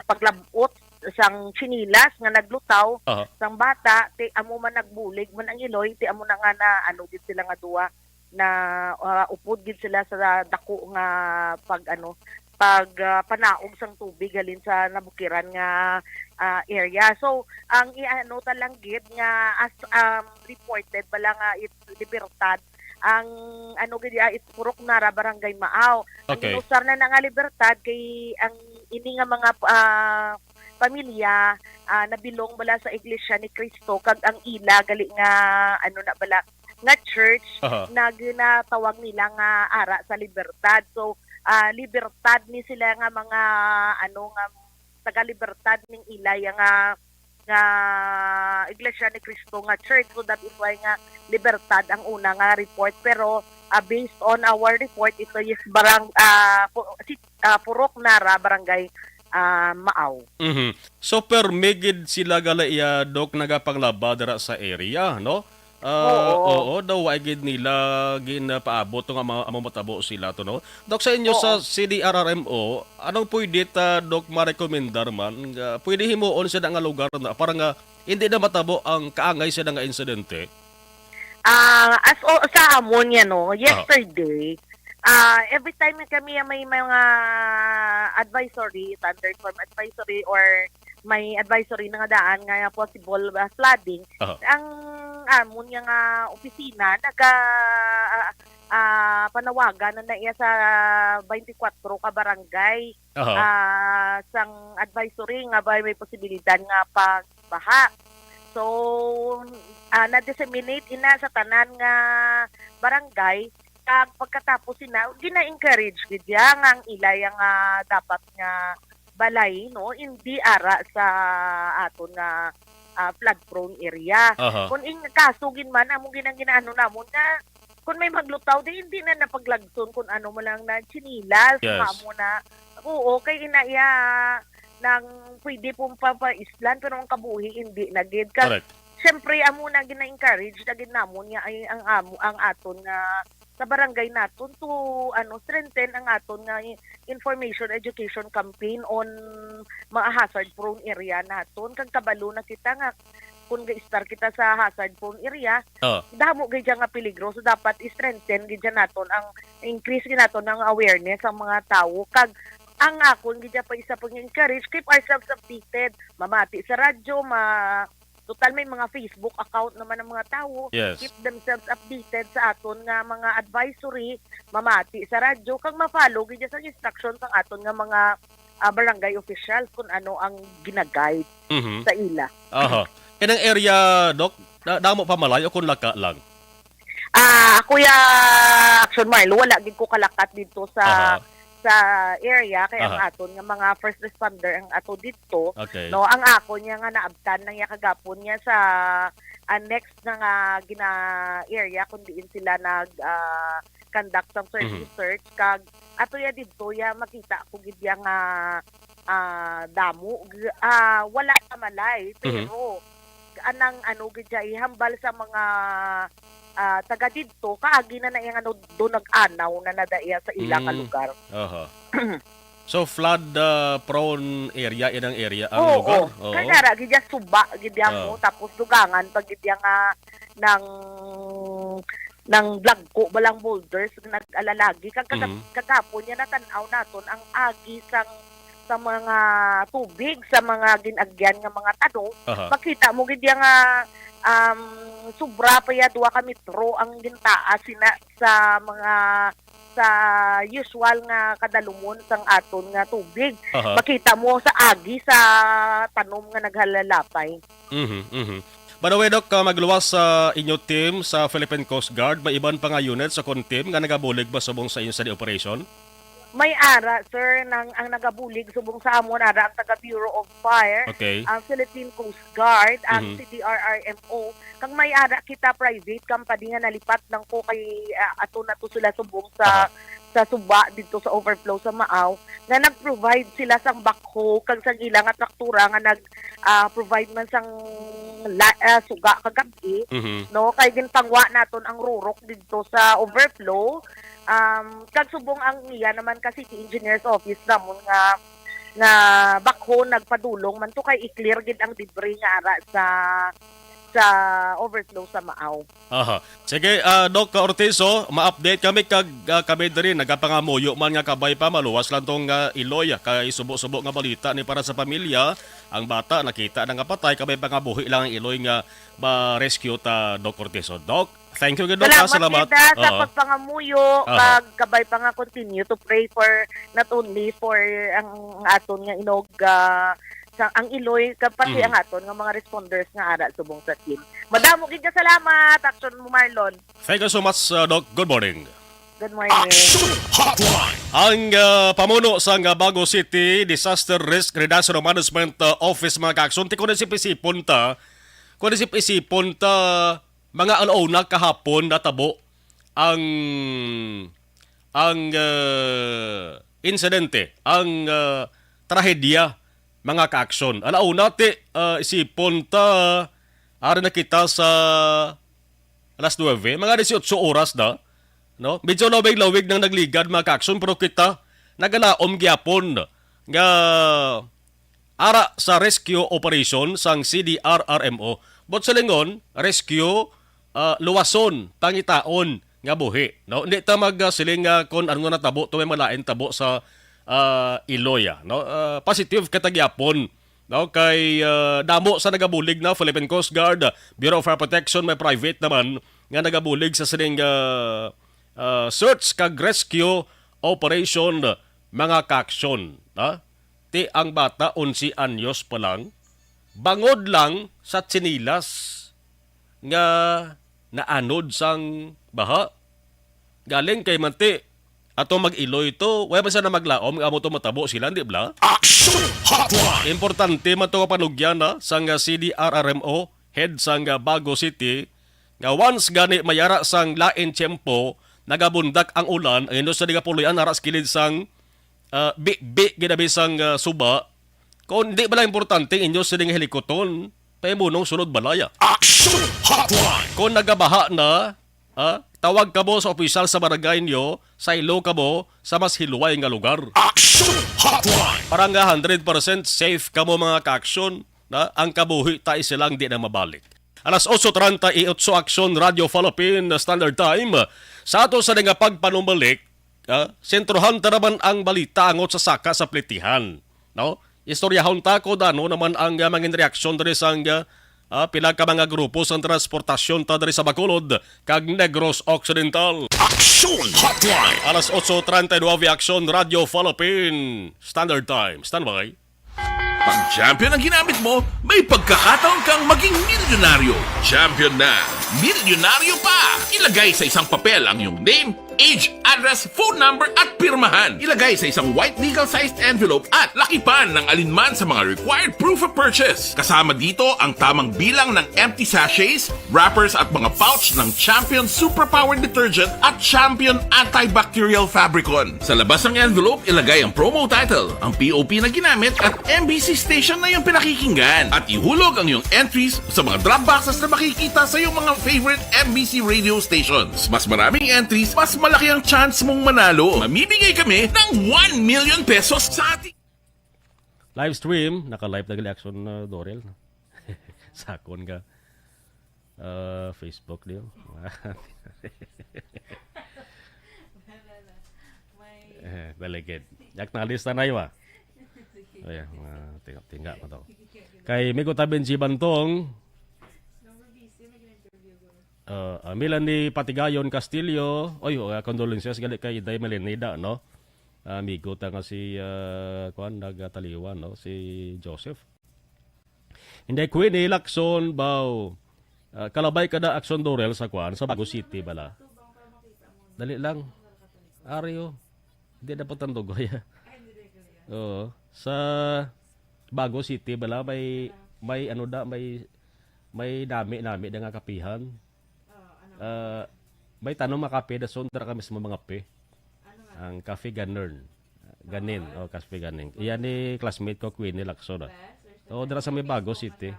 paglab-ot sang tsinilas nga naglutaw Aha. sang bata, ti amo man nagbulig man ang Iloy, ti amo na nga na, ano, gid sila nga duwa na, ah, upod gid sila sa dako nga pag, ano, pag, ah, panaog sang tubig halin sa nabukiran nga, ah, area. So, ang i-ano ta lang gid nga as, um, reported bala nga it Libertad, ang ano gid, ah, it Purok Nara, Barangay Maaw. Ang Okay. Inusar na na nga Libertad kay ang ini nga mga, ah, pamilya, ah, nabilong bala sa Iglesia ni Cristo, kag ang ila gali nga, ano na bala, nga church Aha. na ginatawag nila nga ara sa Libertad. So, ah, Libertad ni sila nga mga, ano, nga taga Libertad ning ila ya nga, nga Iglesia ni Cristo nga church. So, that is why nga Libertad ang una nga report. Pero, ah, based on our report, ito is barang, ah, pu-, si, ah, Purok Nara, Barangay, ah, Maaw. Mhm. So, permi gid sila gali iya, Doc, nagapanglaba dira sa area, no? Ah, Oo. Oo, daw wa gid nila ginapaabot nga ma-, amo matabo sila to, no? Doc, sa inyo sa Oo. C D R R M O, anong pwede ta, Doc, marekomendar man nga pwede himuon sa nga lugar na para nga hindi na matabo ang kaangay sa nga insidente? Ah, as o, sa amon nga, no, Ah. yesterday, ah, every time nga kami may mga advisory, thunderstorm advisory or may advisory na nga daan nga possible, ah, flooding, Aha. ang amon nga, nga opisina naga, ah, ah, panawagan na na iya sa twenty-four ka barangay, Aha. ah, sang advisory nga ba may posibilidad nga pagbaha. So, ah, na-disseminate ina sa tanan nga barangay, kag pagkatapos sina, gina-encourage gid ya nga ang ilay nga dapat nga balay, no, hindi ara sa aton nga, ah, flood prone area. Aha. Kung in kaso gid man, amo gid ang ginaano namon nga kung may maglutaw, di hindi na napaglagson kung ano mo lang na tsinelas, Yes. mga amo na. Oo, kay ina iya nang pwede pong papaislan, pero ang kabuhi hindi na gid. Ka-, Correct. Siyempre, amo na gina-encourage na gid namon nga ay ang amo, ang aton nga sa barangay naton to, ano, strengthen ang aton nga i-, information education campaign on mga hazard prone area naton. Kag kabalo na kita nga kung ga-start kita sa hazard prone area, Oh. damo gid siya nga peligro. So, dapat i-strengthen gid siya naton ang increase gid naton ang awareness ang mga tawo. Kag ang akon gid siya pa isa pag encourage, keep ourselves updated. Mamati sa radyo, ma-, total may mga Facebook account naman ang mga tawo. Yes. Keep themselves updated sa aton nga mga advisory, mamati sa radyo, kag ma-follow gid sa instruction sang aton nga mga, ah, barangay officials kung ano ang ginaguide Mhm. sa ila. Aha. Kanang area, Doc, da-, damo pa malay o kung laka lang? Ah, Kuya Action Marlo, wala gid ko kalakat dito sa Aha. sa area, kay ang Aha. aton nga mga first responder ang ato dito, Okay. no, ang akon niya nga naabtan lang niya kagapon niya sa, ah, next na nga gina-, area kung diin sila nag, ah, conduct sang search Mhm. and search, kag ato ya dito ya makita ko gid ya nga, ah, damo, g-, ah, wala na malay, Mhm. pero anang ano gid siya, ihambal sa mga, ah, taga didto, kaagi na na iyang ano, do nag-anaw na na daiya sa ila ka Mm. lugar. Aha. So, flood, ah, prone area, inang area ang Oo, lugar? Oo. Kaya ra, gid siya suba, gid yan Oo. mo, tapos dugangan pa gid yan nga ng, ng lagko, balang boulders, nag-alalagi. Kag kagap-, Mhm. kagapon niya, natan-aw naton ang agi sang, sa mga tubig, sa mga gin-agyan nga mga tanong. Aha. Makita mo gid yan nga, um, sobra pa ya, duha ka metro ang gintaas sina sa mga, sa usual nga kadalumon sang aton nga tubig. Aha. Makita mo sa agi sa tanom nga naghalalapay. Mhm, mhm. By the way, Doc, ah, magluwas sa inyo team sa Philippine Coast Guard, may iban pa nga units o kon team nga nagabulig ba subong sa inyo study operation? May ara, sir, nang, ang nagabulig subong sa amon, ara ang taga Bureau of Fire, Okay. ang Philippine Coast Guard, ang Mhm. C D R R M O, kag may ara kita private company nga nalipat lang ko kay, ah, ato na to sila subong sa, Aha. sa suba dito sa overflow sa Maaw, nga nag-provide sila sang backhoe kag sang ila nga traktura nga nag, ah, provide man sang la-, ah, suga kagab-i, Mhm. no? Kay ginpangwa naton ang rurok didto sa overflow. Um, kag subong ang iya naman ka city engineer's office namon nga, nga backhoe nagpadulong man to kay i-clear gid ang debris nga ara sa, sa overflow sa Maaw. Aha. Sige, ah, Doc Ortiz, oh, ma-update kami kag, ah, kami diri nagapangamuyo man nga kabay pa, maluwas lang tong, ah, Iloy, ah, kay subo-subo nga balita ni para sa pamilya. Ang bata nakita na nga patay, kabay pa nga buhi lang ang Iloy nga ma-rescue ta, Doc Ortiz. Oh, Doc, thank you gid, Doc, ah, Salamat, salamat. Ida, sa Oo. pagpangamuyo, Aha. kag kabay pa nga continue to pray for, not only for ang aton nga inog, ah, sa, ang Iloy, kag pati Mhm. ang aton nga mga responders nga ara subong sa team. Madamo gid nga salamat, Action mo, Marlon. Thank you so much, uh, Doc. Good morning. Good morning. Action Hotline. Ang, uh, pamuno sang, uh, Bago City Disaster Risk Reduction Management, uh, Office, mga ka-action, ti kung isip-isipon ta, kung isip-isipon ta, mga alauna kahapon natabo ang, ang, uh, insidente, ang, uh, trahedya, mga ka-action. Alauna ti, uh, isipon ta, ari na kita sa alas nuebe, mga dieciocho oras na, no? Medyo lawig-lawig nang nagligad, mga ka-action, pero kita nagalaom gyapon nga ara sa rescue operation sang C D R R M O. But sa lingon, rescue, ah, luwason, pangitaon nga buhi, no? Hindi ta mag, ah, siling nga kon ano nga natabo to may malain tabo sa, ah, Iloy, ah, no? Ah, positive kita gyapon, no? Kay, ah, damo sa nagabulig na Philippine Coast Guard, Bureau of Fire Protection, may private naman nga nagabulig sa sining, ah, ah, search kag rescue operation, mga ka-action, ha? Ti ang bata, onse anyos pa lang, bangod lang sa tsinelas nga naanod sang baha. Galing kay manti, ato mag-Iloy to, wala man sana maglaom nga amo to matabo sila, di bala? Action Hotline! Importante man to nga panugyan, ha, sang, ah, C D R R M O, head sang, ah, Bago City, nga once gani mayara sang lain tiyempo, nagabundak ang ulan, ang inyo sa di kapuloy-an, ara sa kilid sang, ah, bi-, bi-, ginabi sang, ah, suba, kung di ba lang importante ang inyo sining hilikuton, pahimunong sulod balaya. Action Hotline! Kung nagabaha na, ha, tawag kamo sa opisyal sa barangay nyo, saylo kamo sa mas hilway nga lugar. Action Hotline! Para nga hundred percent safe kamo, mga ka-action, na ang kabuhi ta isa lang di na mabalik. Alas otso treinta y ocho, Action Radio Philippine Standard Time. Sa ato sa nga pagpanumbalik, ah, sentrohan ta naman ang balita angot sa saka sa plitihan, no? Istoryahon ta kung ano naman ang, ah, mangin reaksyon diri sang, ah, ah, pila ka mga grupo sang transportasyon ta diri sa Bacolod kag Negros Occidental. Action Hotline! Alas otso treinta y nueve, Action Radio Philippine Standard Time. Standby. Pag champion ang ginamit mo, may pagkakataon kang maging milyonaryo. Champion na, milyonaryo pa! Ilagay sa isang papel ang iyong name, age, address, phone number, at pirmahan. Ilagay sa isang white legal-sized envelope at lakipan ng alinman sa mga required proof of purchase. Kasama dito ang tamang bilang ng empty sachets, wrappers, at mga pouch ng Champion Superpower Detergent at Champion Antibacterial Fabricon. Sa labas ng envelope, ilagay ang promo title, ang P O P na ginamit, at M B C station na iyong pinakikinggan. At ihulog ang iyong entries sa mga drop boxes na makikita sa iyong mga favorite M B C radio stations. Mas maraming entries, mas malaki ang chance mong manalo. Mamimigay kami ng one million pesos sa ating live stream. Naka-live na gali, Action, uh, Dorel. Sakon ka. Uh, Facebook, di ba? Eh, delegate. Yak na lista na yun, ah. Ay, mga tinga-tinga pa to. Kay Migo Tabin G Bantong, uh, uh, Melanie Patigayon Castillo, oy, uh, condolences gali kay Day Melinida, no? Ah, amigo ta nga si, ah, kuan, nagataliwan, no? Si Joseph. Hindi, Queenie Lacson, baw. Ah, kalabay ka na, Action Dorel, sa kuan, sa Bago City bala. Dali lang. Ario. Hindi na pagtandugoy. Oo. Sa Bago City bala, may, may ano da, may, may nami-nami da nga kapihan. Ah, may tanom nga kape, da son, dara kami sa mga kape. Ang Cafe Ganern. Ganin, oh, Cafe Ganin. Iya ni classmate ko, Queenie Lacson, ah. Oh, dira sa may Bago City.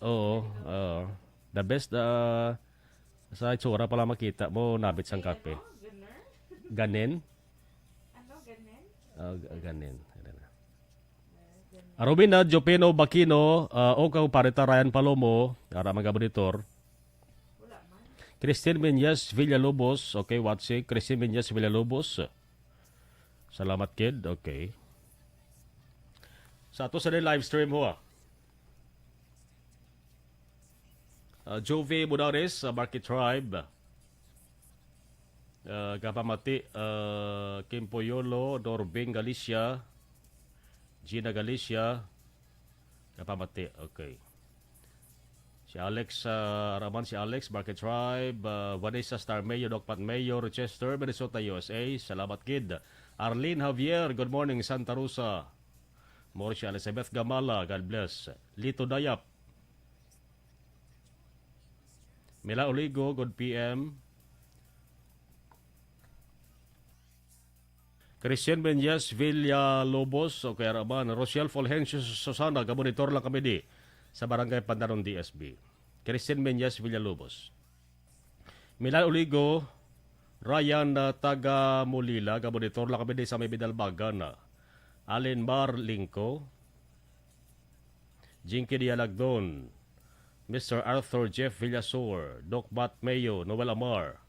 Oo, oo. The best, ah, sa itsura pala makita mo, nabit sang kape. Ganin? Oh, ga-, ganin. Ayan na. Romina Jopino Bakino, ah, o kang Parita Ryan Palomo, ara mga monitor. Christine Menyes Villalobos, okay, watching. Christine Menyes Villalobos. Salamat, kid. Okay. Sa ato sa live stream ho, ah. Ah, Jove Budares, sa Market Tribe. Ah, kapamati, ah, Kim Poyolo, Norbing Galicia, Gina Galicia, kapamati, okay. Si Alex, ah, Raman, si Alex, Market Tribe, ah, Vanessa Star Mayo, Dokpat Mayo, Rochester, Minnesota, U S A. Salamat, kid. Arlene Javier, good morning, Santa Rosa. Morcia Elizabeth Gamala, God bless. Lito Dayap. Mila Oligo, good P M. Christian Menyes Villalobos, okay, Raman. Rochelle Fulgencio Susana, gamonitor lang kami di sa Barangay Pandanon D S B. Christian Menyes Villalobos. Milan Oligo, Ryan, ah, taga Molila, gamonitor lang kami di sa may Bidalbagan, ah. Allen Mar Lingco, Jinky Dialagdon, Mister Arthur Jeff Villasor, Doc Bat Mayo, Noel Amar,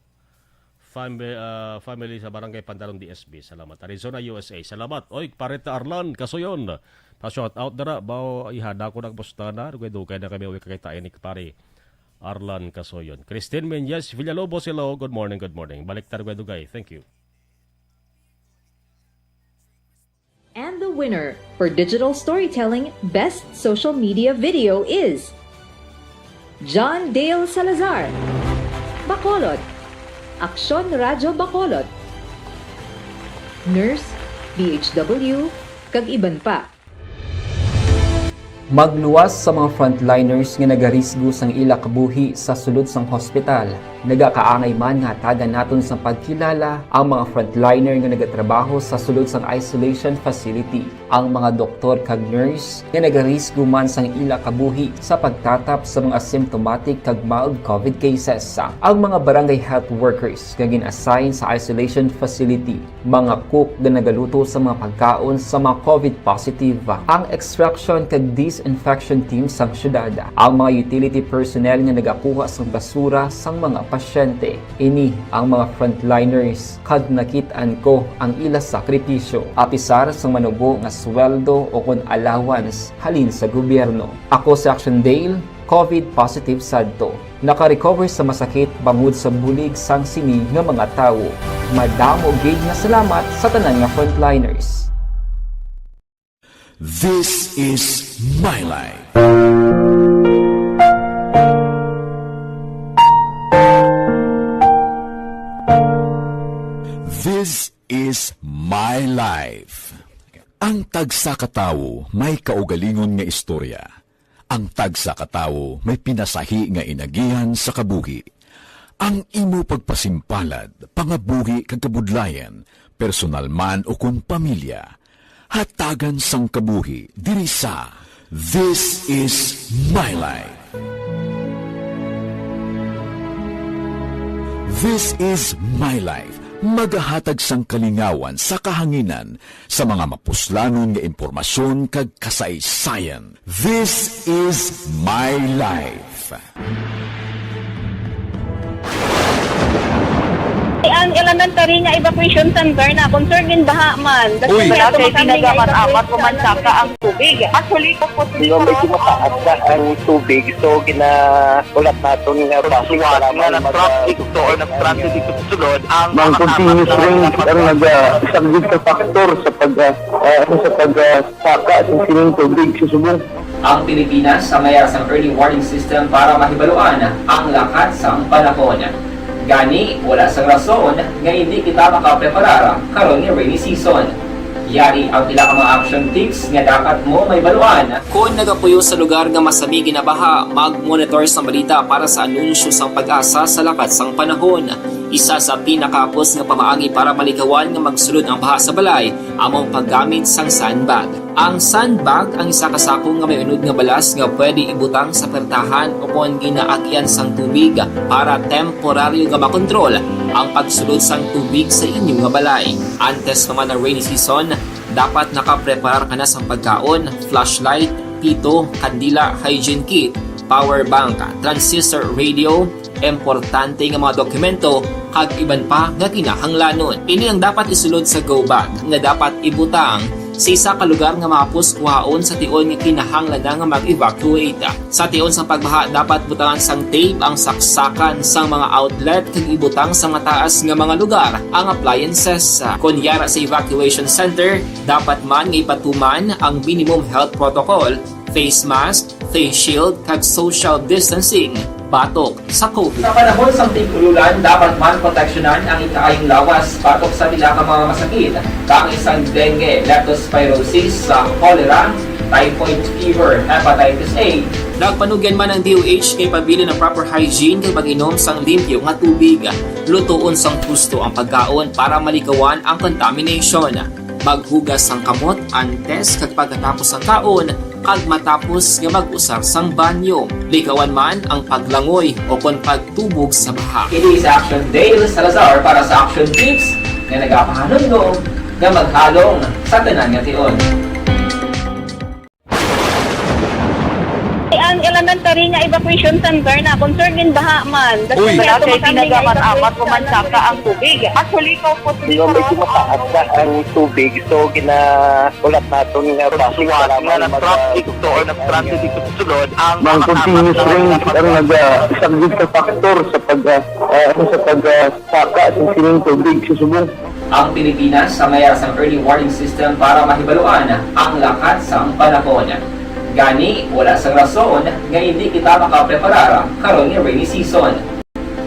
fam-, ah, family sa Barangay Pandanon D S B. Salamat. Arizona, U S A. Salamat. Oy, Parita Arlan Kasoyon. Pa-shout out dira. Bao, ihada ko nagpusta na. Dugay-dugay na kami uwi kakitain ni Pare Arlan Kasoyon. Christine Menyes Villalobos, hello. Good morning, good morning. Balik ta dugay-dugay. Thank you. And the winner for digital storytelling best social media video is John Dale Salazar, Bacolod, Aksyon Radyo Bacolod, Nurse, D H W, kag iban pa. Magluwas sa mga frontliners nga nagarisgo sang ila kabuhi sa sulod sang hospital. Nagakaangay man nga hatagan naton sang pagkilala ang mga frontliner nga nagatrabaho sa sulod sang isolation facility, ang mga doktor kag nurse nga nagarisgo man sang ila kabuhi sa pagtatap sa mga asymptomatic kag mild COVID cases, ang mga barangay health workers nga gin-assign sa isolation facility, mga cook nga nagaluto sa mga pagkaon sa mga COVID positive, ang extraction kag disinfection team sang syudad, ang mga utility personnel nga nagakuha sang basura sang mga pasyente. Ini ang mga frontliners kag nakit-an ko ang ila sakripisyo, apisar sang manubo nga sweldo o kon allowance halin sa gobyerno. Ako si Action Dale, COVID positive sadto. Naka-recover sa masakit bangod sa bulig sang sini nga mga tawo. Madamo gid nga salamat sa tanan nga frontliners. This is My Life. This is My Life. Ang tagsa ka tawo may kaugalingon nga istorya. Ang tagsa ka tawo may pinasahi nga inagihan sa kabuhi. Ang imo pagpasimpalad, pangabuhi kag kabudlayan, personal man o kon pamilya, hatagan sang kabuhi diri sa This Is My Life. This Is My Life, magahatag sang kalingawan sa kahanginan sa mga mapuslanon nga impormasyon kag kasaysayan. This is my life. Ang elementary nga evacuation center na concerned din baha man. Uy, wala kay tinaga man amat ko man saka ang tubig. Actually, ko po. Di ba, medyo mataas na ang tubig, so ginaulat naton nga basi nga nag-traffic to or nag-transit dito sa sulod ang mga continuous rain ang nagasaglit sa factor sa pag, ah, ah, sa pag, ah, saka sa sining tubig sa subong. Ang Pilipinas sa mayar sang early warning system para mahibaluan ang lakat sang panahon. Gani, wala sang rason nga hindi kita makapreparar karon nga rainy season. Yari ang pila ka mga action tips nga dapat mo mahibaluan. Kon nagapuyo sa lugar nga masami ginabaha, mag-monitor sang balita para sa anunsyo sang PAGASA sa lakat sang panahon. Isa sa pinakahapos nga pamaagi para malikawan nga magsulod ang baha sa balay amo ang paggamit sang sandbag. Ang sandbag ang isa ka sako nga may unod nga balas nga pwede ibutang sa pertahan o kon ginaagian sang tubig para temporaryo nga makontrol ang pagsulod sang tubig sa inyo nga balay. Antes pa man ang rainy season, Dapat nakapreparar ka na sang pagkaon, flashlight, pito, kandila, hygiene kit, power bank, transistor radio, importante nga mga dokumento, kag iban pa nga kinahanglanon. Ini ang dapat isulod sa go bag nga dapat ibutang sa isa ka lugar nga mahapos kuhaon sa tion nga kinahanglan na nga mag-evacuate. Sa tion sang pagbaha, dapat butangan sang tape ang saksakan sang mga outlet kag ibutang sa mataas nga mga lugar ang appliances. Kon yara sa evacuation center, dapat man nga ipatuman ang minimum health protocol, face mask, face shield, kag social distancing batok sa COVID. Sa panahon sang tig-ululan, dapat man proteksyonan ang ikaayong lawas batok sa pila ka mga masakit, kaangay sang dengue, leptospirosis, sa cholera, typhoid fever, hepatitis A. Nagpanugyan man ang D O H kay pabilin ang proper hygiene kag pag-inom sang limpyo nga tubig. Lutoon sang husto ang pagkaon para malikawan ang contamination. Maghugas sang kamot antes kag pagkatapos sang kaon, kag matapos nga mag-usar sang banyo. Likawan man ang paglangoy o kon pagtubog sa baha. Ini sa Action Dale Salazar para sa Action Tips nga nagapahanumdom nga maghalong sa tanan nga tion. Ang elementary nga evacuation center na concerned in baha man. Uy. Wala kay tinaga man amat o mansaka ang tubig. Actually, ko po Pero medyo mataas na ang tubig, so ginaulat naton nga basi nga para nag-traffic to or nag-transit dito sa sulod ang mga continuous rain ang nag-, ah, isang big factor sa pag, ah, ah, sa pag, ah, saka sa sining tubig sa subong. Ang Pilipinas sa mayara sang early warning system para mahibaluan ang lakat sang panahon. Gani, wala sang rason nga hindi kita makapreparar karon nga rainy season.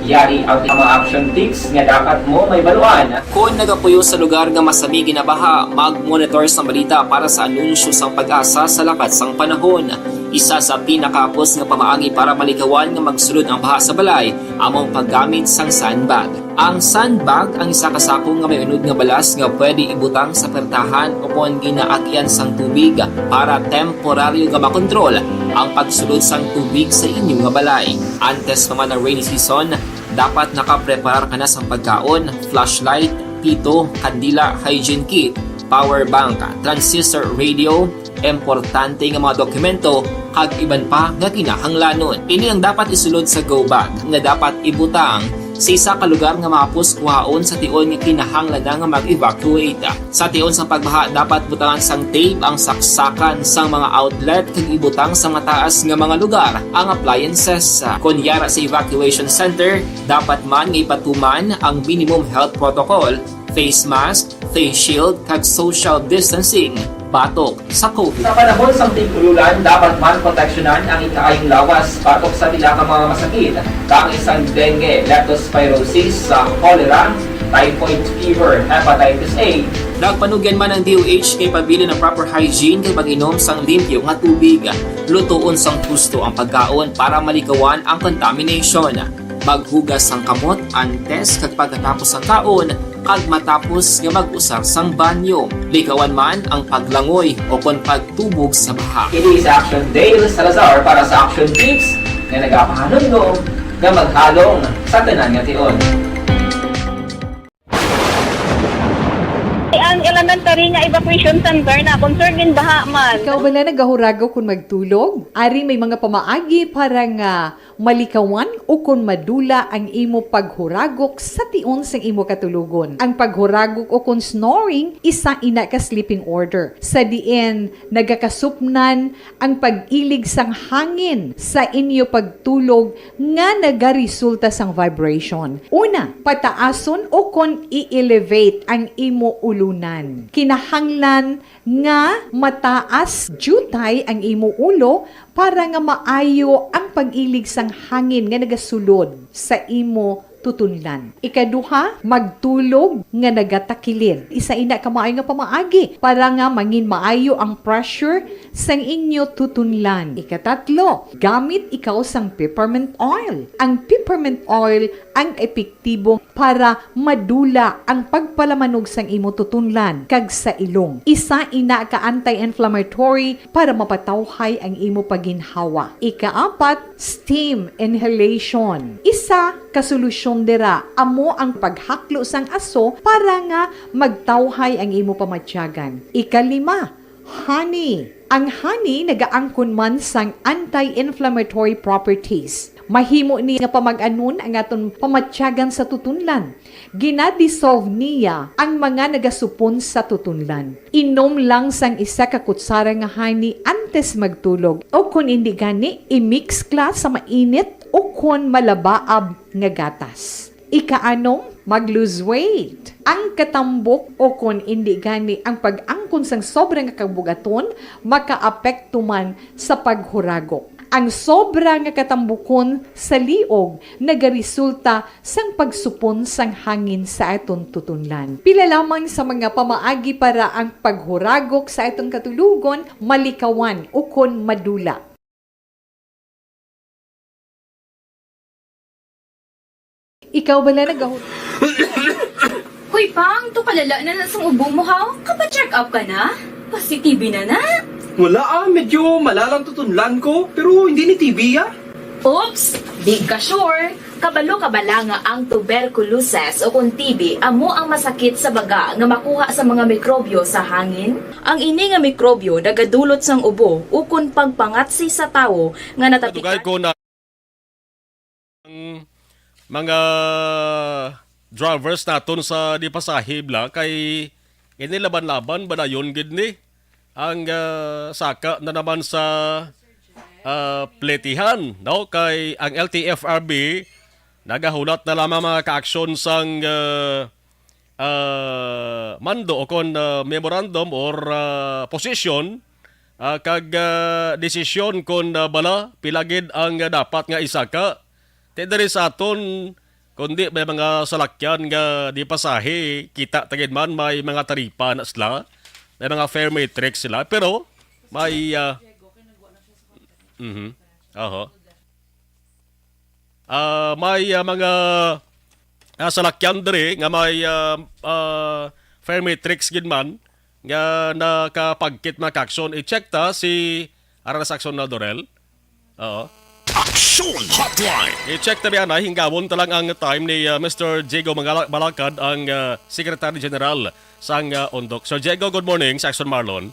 Yari ang mga action tips nga dapat mo mahibaluan. Kon nagapuyo sa lugar nga masami ginabaha, mag-monitor sa balita para sa anunsyo sang PAGASA sa lakat sang panahon. Isa sa pinakahapos nga pamaagi para malikawan nga magsulod ang baha sa balay amo ang paggamit sang sandbag. Ang sandbag ang isa ka sako nga may unod nga balas nga pwede ibutang sa pertahan o kon ginaagian sang tubig para temporaryo nga makontrol ang pagsulod sang tubig sa inyo nga balay. Antes pa man ang rainy season, dapat nakapreparar ka na sang pagkaon, flashlight, pito, kandila, hygiene kit, power bank, transistor radio, importante nga mga dokumento, kag iban pa nga kinahanglanon. Ini ang dapat isulod sa go bag nga dapat ibutang sa isa ka lugar nga mahapos kuhaon sa tion nga kinahanglan na nga mag-evacuate. Sa tion sang pagbaha, dapat butangan sang tape ang saksakan sang mga outlet kag ibutang sa mataas nga mga lugar ang appliances. Kon yara sa evacuation center, dapat man nga ipatuman ang minimum health protocol, face mask, face shield, kag social distancing batok sa COVID. Sa panahon sang tig-ululan, dapat man proteksyonan ang ikaayong lawas batok sa pila ka mga masakit, kaangay sang dengue, leptospirosis, sa cholera, typhoid fever, hepatitis A. Nagpanugyan man ang D O H kay pabilin ang proper hygiene kag pag-inom sang limpyo nga tubig. Lutoon sang husto ang pagkaon para malikawan ang contamination. Maghugas sang kamot antes kag pagkatapos sang kaon, kag matapos nga mag-usar sang banyo. Likawan man ang paglangoy o kon pagtubog sa baha. Ini sa Action Dale Salazar para sa Action Tips nga nagapahanumdom nga maghalong sa tanan nga tion. Ang elementary nga evacuation center na concerned in baha man. Ikaw bala nagahurago kon magtulog? Ari may mga pamaagi para nga malikawan o kon madula ang imo paghuragok sa tion sang imo katulogon. Ang paghuragok o kon snoring, isa ina ka sleeping order, sa diin nagakasupnan ang pag-ilig sang hangin sa inyo pagtulog nga nagaresulta sang vibration. Una, pataason o kon i-elevate ang imo ulunan. Kinahanglan nga mataas diutay ang imo ulo para nga maayo ang pag-ilig sang hangin nga nagasulod sa imo tutunlan. Ikaduha, magtulog nga nagatakilid. Isa ina ka maayo nga pamaagi para nga mangin maayo ang pressure sang inyo tutunlan. Ikatatlo, gamit ikaw sang peppermint oil. Ang peppermint oil ang epektibo para madula ang pagpalamanog sang imo tutunlan kag sa ilong. Isa ina ka anti-inflammatory para mapatawhay ang imo pagginhawa. Ikaapat, steam inhalation. Isa ka solusyon Dira, amo ang paghaklo sang aso para nga magtawhay ang imo pamatyagan. Ikalima, honey. Ang honey nagaangkon man sang anti-inflammatory properties. Mahimo ni nga pamag-anon ang aton pamatyagan sa tutunlan. Gina-dissolve niya ang mga nagasupon sa tutunlan. Inom lang sang isa ka kutsara nga honey antes magtulog, o kon indi gani, i-mix kla sa mainit o kon malabaab nga gatas. Ikaanom, mag-lose weight. Ang katambok o kon indi gani ang pag-angkon sang sobra nga kabugaton makaapekto man sa paghuragok. Ang sobra nga katambukon sa liog nagaresulta sang pagsupon sang hangin sa aton tutunlan. Pila lamang sa mga pamaagi para ang paghuragok sa aton katulogon malikawan ukon madula. Ikaw bala nagahur- Hoy, Pang, to kalala na na sang ubo mo, ha? Kapa-check up ka na? Pasi-T B na na? Wala, ah, medyo malalang tutunlan ko, pero hindi ni T B, ah. Oops! Di ka sure? Kabalo ka bala nga ang tuberculosis o kon T B amo ang masakit sa baga nga makuha sa mga mikrobyo sa hangin? Ang ini nga mikrobyo nagadulot sang ubo ukon pagpangatsi sa tawo nga natapik- Madugay ko na ang mga drivers naton sa di pasahi bala kay ini laban-laban ba na yun gid ni ang, ah, saka na naman sa, ah, pletihan, no? Kay ang L T F R B nagahulat na lamang mga kaaksyon sang, ah, ah, mando o kon, ah, memorandum or, ah, posisyon, ah, kag, ah, desisyon kon, ah, bala pila gid ang, ah, dapat nga isaka. Ti diri sa aton, kundi may mga salakyan nga di pasahe, kita ta gid man may mga taripa na sila, may mga fare matrix sila, pero may, ah, mhm. Oho. Ah, may, ah, mga, ah, salakyan diri nga may, ah, ah, fare matrix gid man nga nakapagkit mga kaaksyon. I-check ta si, ara na sa aksyon na, Dorel. Oo. Aksyon Hotline. I-check ta biya na, hinggawon ta lang ang time ni, ah, Mister Diego Mangala-, Balakad, ang, ah, Secretary General sang, ah, Undok. Sir Diego, good morning sa Aksyon Marlon.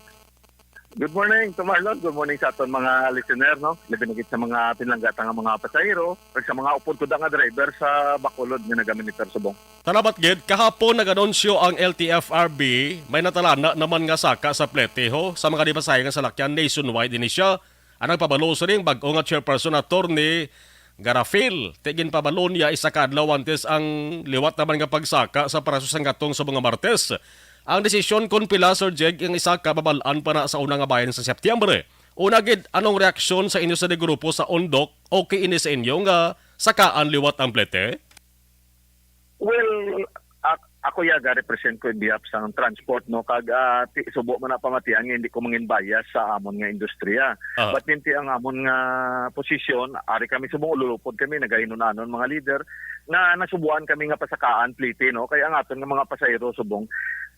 Good morning to Marlon. Good morning sa aton mga listener, no? Labi na gid sa mga pinalangga ta nga mga pasahero, kag sa mga upod ko da nga driver sa Bacolod nga nagamonitor subong. Salamat gid. Kahapon nag-anunsyo ang L T F R B, may natalana naman nga saka sa Plete, ho, sa mga di pasahe nga salakyan nationwide ini siya. Ang nagpabalo sining bag-o nga chairperson, Attorney Garafil, ti ginpabalo niya isa ka adlaw antes ang liwat naman nga pagsaka sa paraso sang gatong sa mga Martes. Ang desisyon kon pila, Sir Jeg, ang isaka mabal-an pa na sa una nga bahin sa Setyembre. Una gid, anong reaksyon sa inyo sa grupo sa Undok? Okay ini sa inyo nga sakaan liwat ang Plete? Well, ak-, ako yaga represent ko in behalf sang transport, no, kag, ah, ti-, subo man na pamatian nga hindi ko mangin bias sa amon nga industriya. Aha. But yun ti ang amon nga posisyon, ari kami subong ululupod kami, nagahinunanon mga leader, na nasubuan kami nga pasakaan Plete, no, kay ang aton nga mga pasahero subong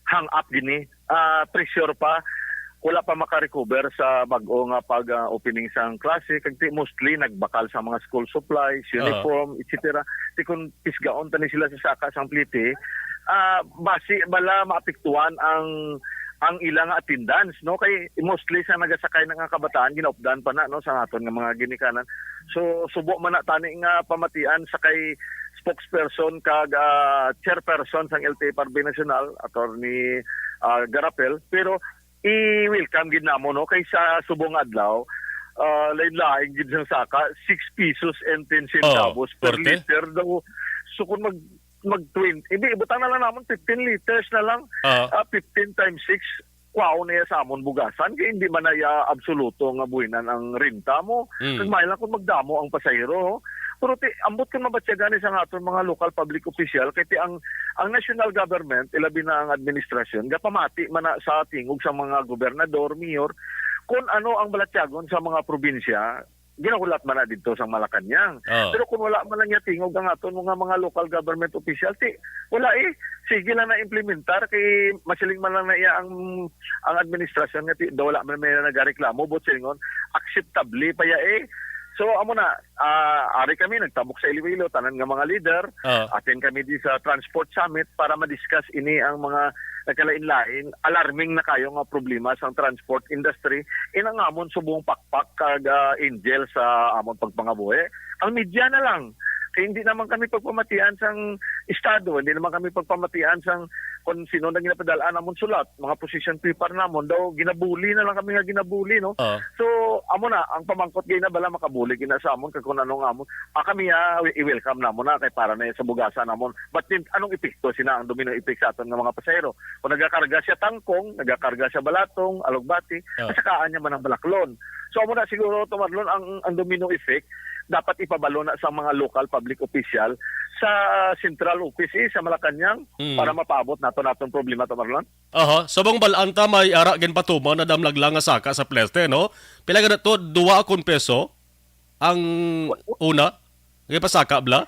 hang up gini, ah, pressure pa, wala pa makarecover sa bag-o nga pag, ah, opening sang klase, kag ti-, mostly nagbakal sa mga school supplies, Aha. uniform, et cetera. Ti kon pisgaon tani sila sa saka sang Plete, ah, basi bala maapektuhan ang, ang ila nga attendance, no? Kay mostly sa nagasakay na nga kabataan, ginaupdan pa na, no, sa aton nga mga ginikanan. So, subo man na tani nga pamatian sa kay spokesperson kag, ah, chairperson sang L T F R B National, Attorney, ah, Garapel, pero i-welcome gid namo, no, kay sa subong nga adlaw, ah, lain-lain gid sang saka, six pesos and ten centavos Oh, per korte? liter daw. So, kung mag, mag twenty, hindi, ibutang na lang namon fifteen liters na lang. Ah. Ah, fifteen times six, kwaon na iya sa amon bugasan, kay hindi man na iya absoluto nga buhinan ang renta mo. Mm. Kag may lang kung magdamo ang pasahero, no? Pero ti, ambot kung mabatyagan ni sa aton mga local public official, kay ti ang, ang national government, ilabi na ang administrasyon, gapamati man na sa tingog sa mga gobernador, mayor, kung ano ang balatyagon sa mga probinsya, ginahulat man na didto sa Malacañang. Oh. Pero kung wala man lang niya tingog ang aton mga, mga local government official, ti, wala eh. Sige lang na implementar kay masiling man lang na iya ang, ang administrasyon nga ti, daw wala man may nagareklamo, but silingon, acceptable pa ya eh. So, amo na, ah, ari kami, nagtabok sa Iloilo, tanan nga mga leader, Ah. attend kami di sa Transport Summit para ma-discuss ini ang mga nagkalain-lain. Alarming na kayo nga problema sa transport industry. Inang amon subong pakpak kag, ah, angel sa amon pagpangabuhi. Ang media na lang. Kay hindi naman kami pagpamatian sang estado, hindi naman kami pagpamatian sang kung sino na ginapadalaan namon sulat, mga position paper namon, daw ginabuli na lang kami nga ginabuli, no? Ah. So, amo na, ang pamangkot gay na bala makabuli gina sa amon, kag kung anong amon, ah, kami, ah, i-welcome namon na, kay para na sa bugasan namon. But then, anong epekto sina ang domino effect sa aton nga mga pasahero? Kung nagakarga siya tangkong, nagakarga siya balatong, alugbati, Ah. kasakaan niya man ang balaklon. So, amo na siguro, Tom Marlon, ang, ang domino effect, dapat ipabalo na sa mga local public official sa central office, eh, sa Malacañang Mm. para mapaabot nato naton problema, Tom Marlon. Aha, subong bal-an ta may ara ginpatuman na damlag lang nga saka sa plete, no? Pila gani to? Dua akon peso ang una? Gipasaka bala?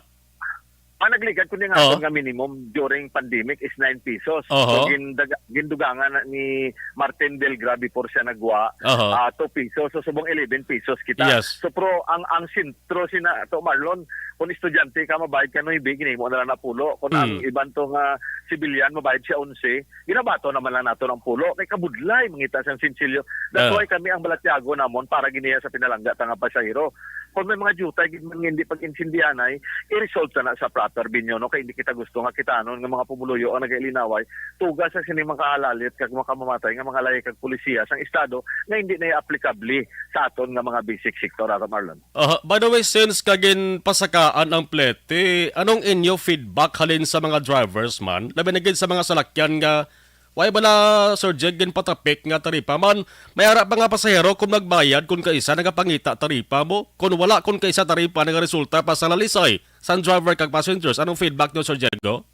Ang nagligad kundi nga Oo. aton nga minimum during pandemic is nine pesos. Oho. So, gindaga-, gindugangan na ni Martin Delgra before siya nagwa, Oho. ah, two pesos. So, subong eleven pesos kita. Yes. So, pero ang, ang sentro sina to, Marlon, kung estudyante ka, mabayad ka nuebe, ginimo na lang na pulo. Kung ang Mm. iban to nga sibilyan, mabayad siya onse, ginabato naman lang nato ng pulo. Kay kabudlay, mangita siyang sinsilyo. That's Ah. why kami ang balatiago namon para giniya sa pinalangga ta nga pasahero. Kung may mga jutay gid man nga hindi pag-intindihanay, i-resolve sana sa proper venue, no? Kay hindi kita gusto nga kitanon nga mga pumuluyo ang nagailinaway, tuga sa sini makahalalit kag makamamatay nga mga lahi kag polisiya sang estado nga hindi na aplikable sa aton nga mga basic sector, Ate Marlon. Aha, by the way, since kaginpasakaan ang plete, anong inyo feedback halin sa mga drivers man? Labi na gid sa mga salakyan nga Why bala, Sir Jeg, ginpatapik nga taripa man? May ara pa nga pasahero kung magbayad kung kaisa nagapangita taripa mo. Kung wala, kung kaisa taripa nagaresulta pa sa lalisay sang driver kag passengers. Anong feedback nyo, Sir Diego?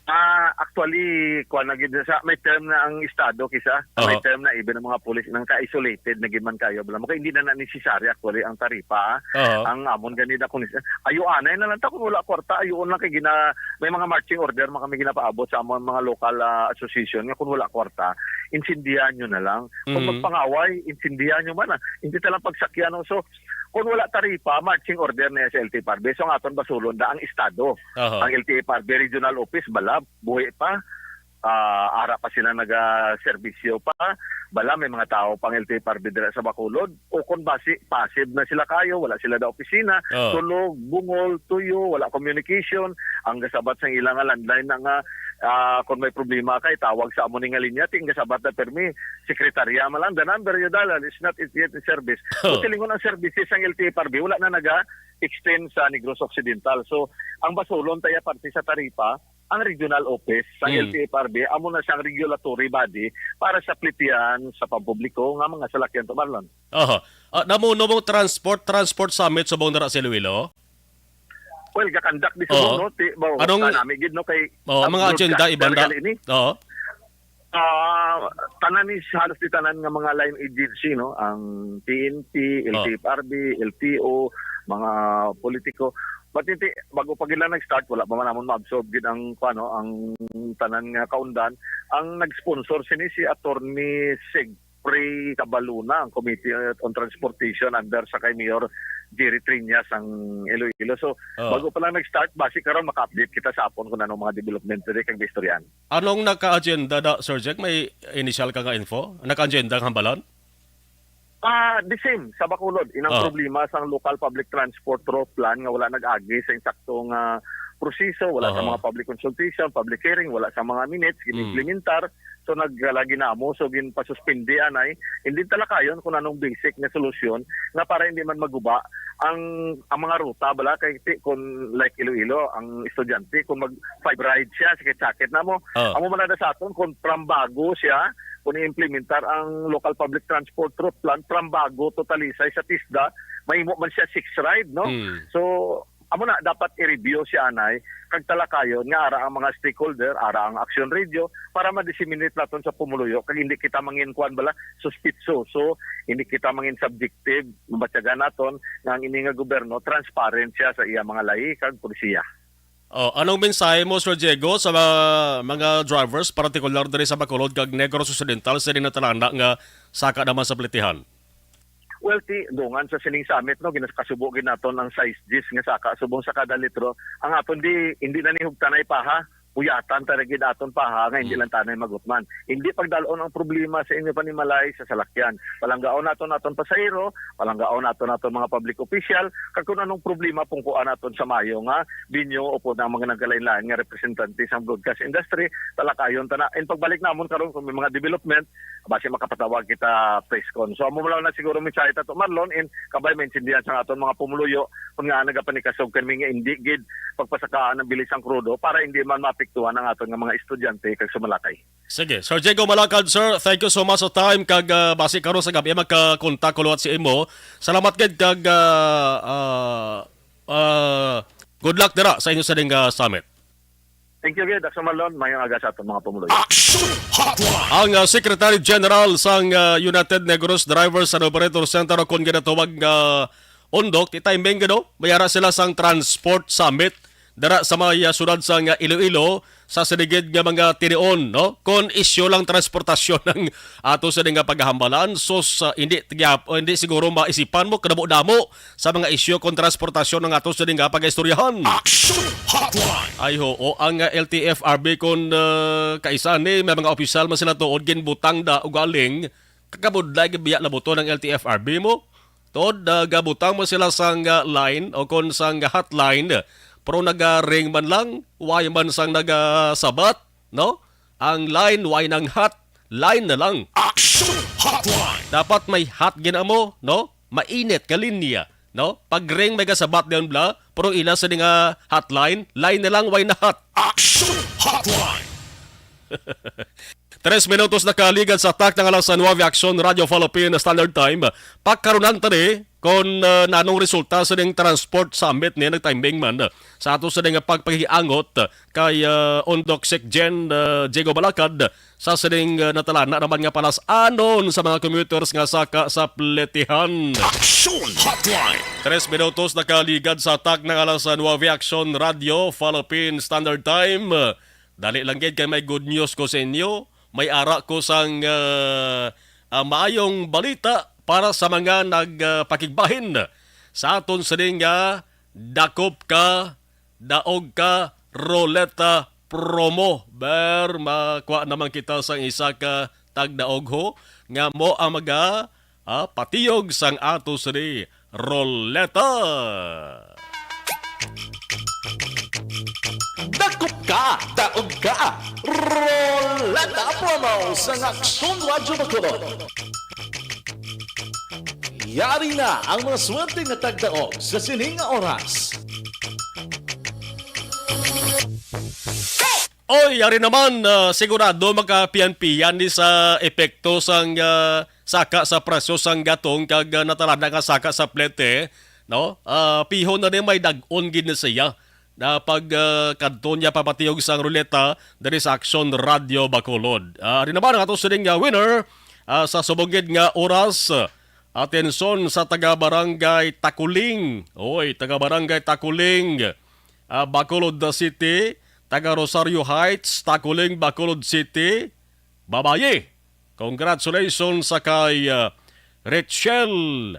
Ah, actually, kuwan na gid sa, may term na ang estado kisa, may Aha. term na even ang mga pulis nang ka-isolated na gid man kayo. Bala mo kay hindi na na necessary actually ang taripa. Aha. Ang amon gani na kung ayo anay na lang ta kung wala kwarta, ayoon lang kay gina may mga marching order man kami ginapaabot sa among mga local, ah, association nga kung wala kwarta, insindihan nyo na lang. Kung Mm. magpangaway, insindihan nyo man, ah. Hindi ta lang pagsakyan, no? So, kung wala taripa, marching order na sa L T F R B. So, ang aton basulon na ang estado. Aha. Ang L T F R B regional office, bala, buhi pa. Ah, ara pa sila nagaserbisyo pa. Bala, may mga tao pang L T F R B dira sa Bacolod. O kung basi, passive na sila kayo, wala sila da opisina, Oh. tulog, bungol, tuyo, wala communication. Ang gasabat sang ilang nga landline na nga, ah, kung may problema kay tawag sa amo ni nga linya, ting gasabat na permi, sekretarya man lang, the number you dial is not yet in service. Oh. Kung silingon ang services sang L T F R B, wala na naga-extend sa Negros Occidental. So, ang basulon taya parte sa taripa, ang regional office sa Mm. L T F R B, amo na siyang regulatory body para sa plitihan sa pampubliko nga mga salakyan, to, Marlon. Aha. Ah, namuno mong transport, transport summit subong dira sa Iloilo? Well, gakandak di Oh. subong, no? Ti, baw, Anong, kanami gid, no, kay oh, ang mga agenda, broadcaster iban na? Gali ni. Oo. Ah, tanan ni, halos di tanan nga mga line agency, no? Ang P N P, Oh. L T F R B, L T O, mga politiko. But hindi, bago pa gila nag-start, wala pa man namon ma-absorb gid ang, ano, ang tanan nga kaundan. Ang nag-sponsor sini si Attorney Seg Pre Cabaluna, ang Committee on Transportation under sa kay Mayor Jerry Triñas ang Iloilo. So, Oh. bago pa lang nag-start, basi karon maka-update kita sa hapon kung anong mga development diri kag istoryahan. Anong naka-agenda da, Sir Jack? May initial ka nga info? Naka-agenda ang hambalan? Ah, the same sa Bacolod. Inang Oh. problema sang local public transport route plan nga wala nag-agi sa insakto nga proseso, wala sa Aha. mga public consultation, public hearing, wala sa mga minutes, Mm. gin-implementar. So, naglaginamo, so ginpasuspindi anay. Hindi talakayon kung anong basic nga solusyon nga para hindi man maguba ang, ang mga ruta, bala, kay ti-, kung like Iloilo, ang estudyante, kung mag five ride siya, sakit-sakit na mo. Oh. Amo man na sa aton, kung from Bago siya, kung i-implementar ang local public transport route plan, from Bago to Talisay sa TESDA, mahimo man siya six ride, no? Mm. So, amo na, dapat i-review siya anay, kag talakayon nga ara ang mga stakeholder, ara ang Action Radio, para ma-disseminate naton sa pumuluyo, kag hindi kita mangin kuan bala, suspitsoso, hindi kita mangin subjective, mabatyagan naton nga ang ini nga gobyerno transparent siya sa iya mga lahi kag polisiya. Oh, anong mensahe mo, Sir Diego, sa mga, mga drivers, partikular diri sa Bacolod kag Negros Occidental, sa ninatalana nga saka naman sa plitihan? Well, ti dungan sa sining summit, no, ginakasubo gid naton ang size gis nga saka subong sa kada litro. Ang aton di, hindi na ni hugtanay paha, puyatan ta na gid aton paha nga hindi lang tanay magutman. Hindi pagdalon ang problema sa inyo panimalay sa salakyan. Palanggaon naton aton pasahero, palanggaon naton aton mga public official, kag kung anong problema, pungkuan naton sa mayo nga binyo upod ang mga nagkalain-lain nga representante sa broadcast industry, talakayon ta na. And pagbalik namon karon kung may mga development, basi makapatawag kita press con. So, amo lang na siguro mensahe ta to, Marlon, and kabay maintindihan sa aton mga pumuluyo kung nga nagapanikasog kami nga hindi gid pagpasakaan ang bilis sang krudo para hindi man maapektuhan ang aton nga mga estudyante kag sumalakay. Sige, Sir Diego Malakad, sir, thank you so much sa time kag, ah, basi karon sa gabi magkakontak ko liwat si imo. Salamat gid kag, ah, ah, ah, good luck dira sa inyo sa ding, ah, summit. Thank you gid, Axel Marlon. Mayong aga sa aton mga pumuluyo. Action Hotline! Ang, ah, Secretary General sang, ah, United Negros Drivers and Operator Center, o kon ginatawag nga undok, ti timing, no? May ara sila sang Transport Summit dara sa may, ah, sudad sang, ah, Iloilo, sa sining gid nga mga tinion, no? Kon isyu lang transportasyon ang ato sa nga paghambalan, sus, ah, hindi, tigyap-, hindi siguro maisipan mo kadamo-damo sa mga isyu kon transportasyon ang ato sa nga pag-istoryahan. Action Hotline! Ay, oo, ang, ah, L T F R B kon, ah, kaisa ni, may mga opisyal man sila tuod, ginbutang da ugaling, kakabudlay gid biya na buto ng L T F R B mo. Tuod, ah, gabutang mo sila sang, ah, line o kon sang hotline, pero nagaring man lang, way man sang nagasabat, no? Ang line, way nang hot, line na lang. Action Hotline! Dapat may hot gid amo, no? Mainit nga linya, no? Pag ring may gasabat diyan bla, pero ila sa nga hotline, line na lang, way na hot. Action Hotline! Tres minutos na kaligad sa tak ng alas nuebe, Aksyon Radio Philippine Standard Time. Pagkarunan tani kung, ah, nanong resulta sa ning Transport Summit ni nagtiming man sa ato sa ning pagpahiangot kay, ah, Undok Sec Gen, ah, Diego Balakad sa sining, ah, natalana naman nga palas-anon sa mga commuters nga saka sa pletihan. Action Hotline! Tres minutos na kaligad sa tak ng alas nuebe, Aksyon Radio Philippine Standard Time. Dali lang gid kay may good news ko sa inyo. May ara ko sang, ah, ah, maayong balita para sa mga nag, ah, pakigbahin sa aton sining nga Dakop Ka, Daog Ka Ruleta promo. Ber, makuha naman kita sang isa ka tagdaog ho nga mo ang maga, ah, patiyog sang ato sini Roleta. Dakop ka, daog ka. Roleta promo sa Aksyon Radyo Bacolod. Yari na ang mga swerte nga tagdaog sa sining nga oras. Oy, yari naman, ah, sigurado makapiyan-piyan ni sa epekto sang, ah, saka sa presyo sang gatong kag, ah, natalana nga saka sa plete, no? Ah, pihon na ni may dag-on gid na siya na pag, ah, kadto niya papatiyog sang ruleta diri sa Aksyon Radio Bacolod. Ah, ari naman ang ato sining, ah, winner, ah, sa subong gid nga oras. Atensyon sa taga Barangay Takuling. Oy, taga Barangay Takuling, ah, Bacolod City, taga Rosario Heights, Takuling, Bacolod City, babayi. Congratulations sa kay, ah, Rachel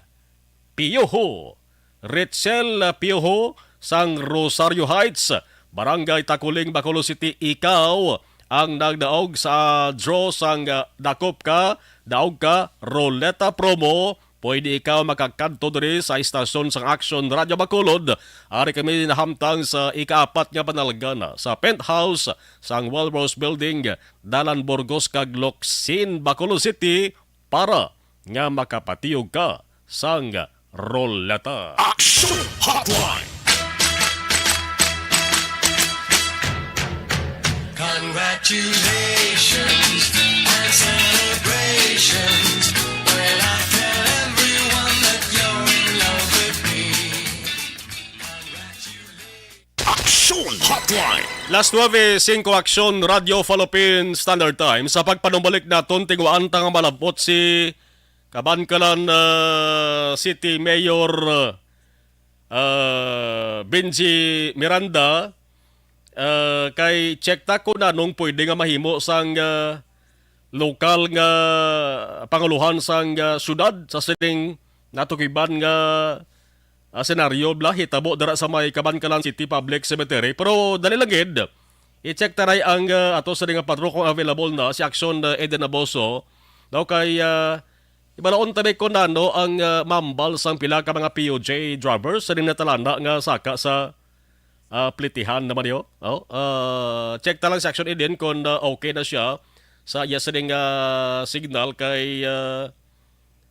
Piojo. Rachel Piojo sang Rosario Heights, Barangay Takuling, Bacolod City. Ikaw ang nagdaog sa draw sang, ah, Dakop Ka, Daog Ka Roleta Promo. Pwede ikaw makakadto diri sa istasyon sang Aksyon Radio Bacolod. Ari kami nahamtang sa ikaapat nga panalagana sa penthouse sang Walrose Building, Dalan Burgos kag Locsin, Bacolod City, para nga makapatiyog ka sang roleta. Action Hotline! Congratulations and celebrations when I tell everyone that you're in love with me. Congratulations. Aksyon Hotline. Las nuebe singko, Aksyon Radio Philippine Standard Time. Sa pagpanumbalik naton, tinguhaan ta nga malabot si Kabankalan, ah, City Mayor, ah, Benji Miranda. Ah, kay check ta kung anong pwede nga mahimo sang, ah, lokal nga panguluhan sang, ah, syudad sa sining Nato kay ban nga, ah, senaryo bala hitabo dira sa may Kabankalan City Public Cemetery. Pero dali lang gid. I-check taray ang, ah, ato sa nga patrol kung available na si Action, ah, Eden Aboso. Daw kay, ah, ibalaon tabi kung nano ang, ah, mambal sang pila ka mga P U J drivers sa natalana nga saka sa, ah, plitihan naman niyo. Oh, ah, check ta lang si Action Eden kung, ah, okay na siya sa iya sining, ah, signal kay, ah,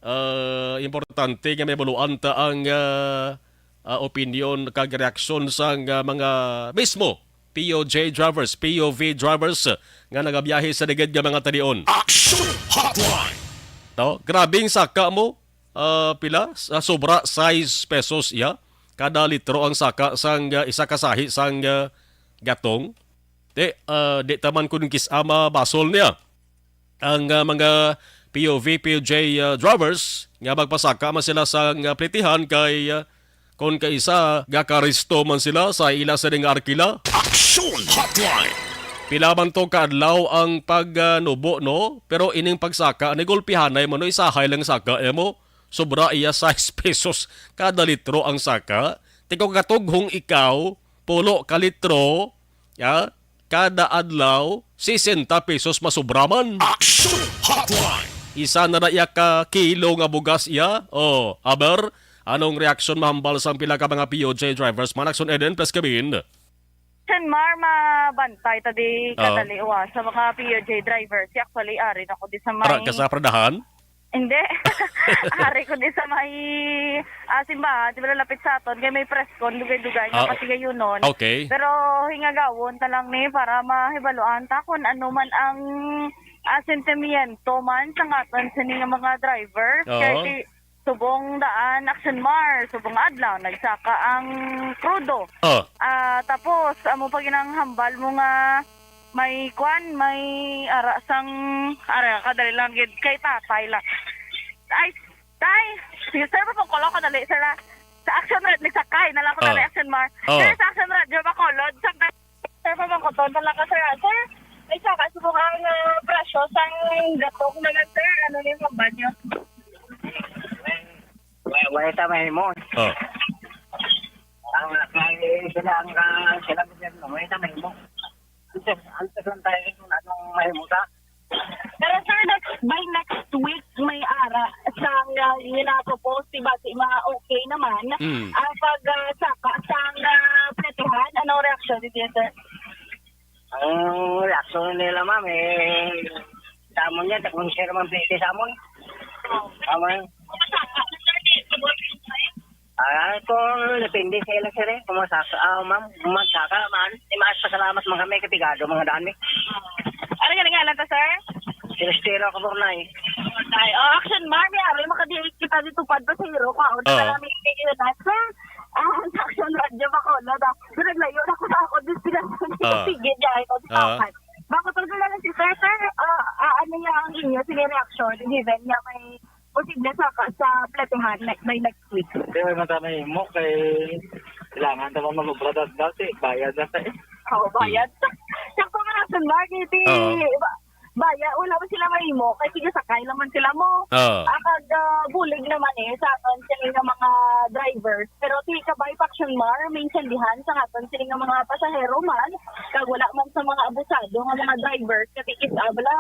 ah, importante nga may buluan ta ang, ah, ah, opinyon kag reaksyon sang, ah, mga mismo P U J drivers, P U V drivers, ah, nga nagabiyahe sa ligid nga mga talion. Action Hotline! No? Grabing saka mo, ah, pila? Sa sobra sais pesos iya. Kada litro ang saka sang, ah, isa ka sahi sang, ah, gatong. Di, ah, di taman kun kis-a mabasol niya ang, ah, mga P U V, P U J, ah, drivers nga magpasaka man sila sa nga plitihan kay, ah, kon kaisa gakaristo man sila sa ila sa nga arkila. Action Hotline! Pila man to ka adlaw ang pagnubo, no? Pero ining pagsaka, nagulpihanay mo, no? Isahay lang saka, eh mo. Sobra iya sais pesos kada litro ang saka. Tiko katughong ikaw, pulo ka litro, ya, kada adlaw, sesenta pesos masubra man. Action Hotline! Isa na na iya ka kilo nga bugas iya. Oh, aber, anong reaksyon mahambal sang pila ka mga P U J drivers man, Action Eden plus Kevin? Sen Mar, mabantay ta di Oo. kadali wa sa mga P U J drivers. Actually, ari na ko di sa may Ara ka sa Pradahan? Hindi. Ari ko di sa may, ah, simbahan, di ba, lapit sa aton, kay may press con, dugay-dugay nga Ah, patigayonon. Okay. Pero hingagawon ta lang ni para mahibaluan ta kung ano man ang, ah, sentimiento man sa aton sini nga mga driver. Oo. Kay ti-, subong daan, Action Mar, subong adlaw, nagsaka ang krudo. Oh. Ah, tapos, amo pa ginang hambal mo nga may kwan, may ara sang, ara, kadali lang gid, kay tatay lang. Ay, tay, sige, sir, mapangkulo ka dali, sir, ah. Sa Action Red, nagsakay na lang ko Oh. dali, Action Mar. Oh. Sir, sa Action Radio Bacolod, sa sir, mapangkuton na lang ka, sir, ah. Sir, nagsaka subong ang, ah, presyo sang gatong na lang, sir. Ano ni yung banyo? Wala, wala ta mahimo. Oh. Ang, ang, sila, ang, ah, sila gobyerno, wala ta mahimo. Antes, antes lang tayo kung anong mahimo ta. Pero sir, next, by next week, may ara sang, ah, ginapropose, di ba, si mga okay naman Mm. ang pag, ah, saka sang, ah, pletihan. Anong reaksyon ni sir? Ang reaksyon nila, ma'am, eh, sa amon yan, kung sir man plete sa amon. Tama yun. Ah, kung depende sa ila, sir, eh. Kung masaka, ah, ma'am, kung magsaka, man, eh, mas pasalamat man kami, kapigado, mga daan, eh. Ano nga ngalan ta, sir? Celestino Cabornay. Ay, oh, Action Mar, may aral makadiit kita dito pad pasahero ko. Ako Oo. na kami kay Leonardo. Ah, ang Action Radio Bacolod, ah. Pero naglayo na ko sa ako, dito sila sa Ah. Sige, dyan, ito, Ah. dapat. Bako talaga lang si sir, sir, ah, ah, ano niya ang inyo, sige, reaction, given niya may posible sa, sa platihan ne-, by next week. Kaya man tayo mahimo kay kailangan ta man mag-obra dat-, dati, bayad na tayo. Oo, bayad. Sakto man ang sundar, kay ti-, Oo. ba-, baya, wala ba sila mahimo? Kay sige, sakay lang man sila mo. Oo. Ah, kag, ah, bulig naman eh, sa aton sila nga mga drivers. Pero ti kabay pa, Action Mar, may insendihan sa aton sila nga mga pasahero man. Kag wala man sa mga abusado nga mga drivers. Kay kis-a, bala,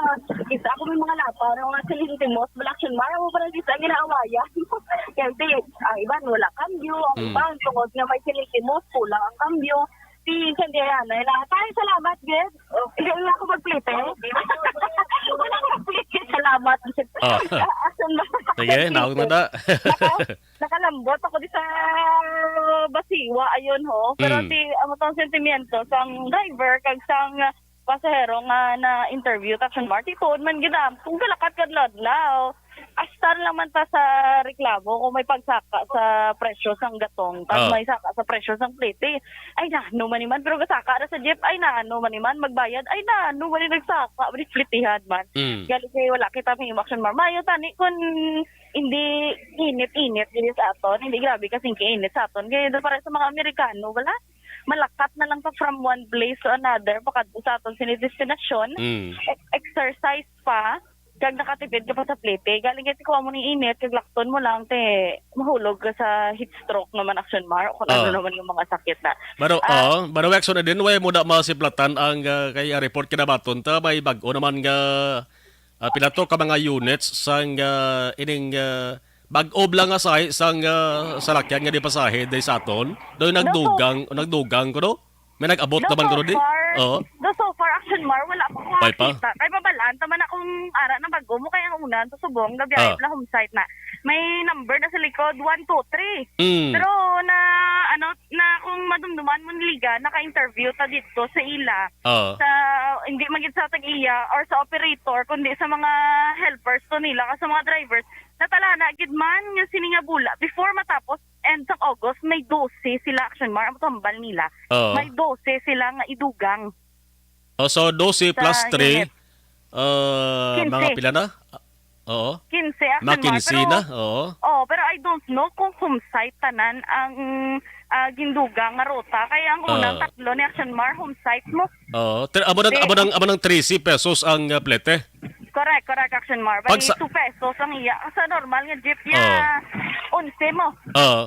kis-a ako may mga lapa, nga mga silintimos, bala, Action Mar, amo pa lang kis-a ginaawayan. Kay ti, ang iban, wala kambyo, ang Mm. iban, tungod nga may silintimos, kulang ang kambyo. Si Incendiary na, tay, salamat, gid. Hindi na ako magplete. Wala akong plete, salamat. Ah. Ah, asan ba? Sige, naog na da. Naka-, nakalambot ako di sa basiwa, ayun, ho. Pero Mm. ti, amo tong sentimiento sang driver, kag sang pasahero nga na-interview, Action Mar, ti tuod man gid, ah, kung galakat ka adlaw-adlaw, astar lang man ta sa reklamo kung may pagsaka sa presyo sang gatong, tas Ah. may saka sa presyo sang plete. Ay, na, ano man ni man, pero gasaka na sa jeep, ay, na, ano man ni man, magbayad, ay, na, ano man ni nagsaka, may pletihan man. Mm. Gali kay wala kita may Action Mar. Mayo tani kung hindi init-init diri sa aton, hindi grabe kasing kainit sa aton. Kaya doon para sa mga Amerikano, wala. Malakat na lang ta from one place to another, pakadto sa aton sini destinasyon. Mm. E-, exercise pa. Kag nakatipid ka pa sa plete. Galing kay kuha mo ni init, kag lakton mo lang, te, mahulog ka sa heat stroke naman, Action Mar, o kung ano Ah. naman yung mga sakit na. Baro, Ah. oh, baro, Wexon, din, way mo na masiplatan ang, ah, kay, ah, report kinabaton ta, may bag-o naman nga, ah, pila to ka mga units sang, ah, ining, ah, bag-o lang nga sahi sang, ah, salakyan nga di pasahe day sa aton. Doy Naku. nagdugang, nagdugang ko, no? May nag-abot No, naman so ko, di? far, Oo. no, so far, Action Mar, wala pa ko Pay pa? nakita. Kay mabalaan, tama na kung ara na bago mo, kaya ang unan, sa subong, gabi Ah. na home site na. May number na sa likod, one two three. Mm. Pero na, ano, na kung madumduman mo niliga, naka-interview ta dito sa ila. Oo. Sa, hindi man gid sa tag-iya or sa operator, kundi sa mga helpers to nila, sa mga drivers, natalana gid man nga sini nga bula before matapos end sa August, may dose sila, Action Mar, ang tambal nila. Oo. May dose sila nga idugang. Oh, so, dose Sa plus three, unit. uh, Quince. mga pila na? Oo. Quince, Action Mar, Mga quince pero, na? Oo. oh, pero I don't know kung home site tanan ang, ah, gindugang nga ruta. Kaya ang unang Ah. tatlo ni Action Mar, home site mo. Oo. Ter-, amo nang, Di- amo nang, amo nang trese pesos ang, uh, plete. Correct, correct, Action Mar. Pag Bali, sa two pesos ang iya. Sa normal nga jeep niya, Oh. onse mo. Oo.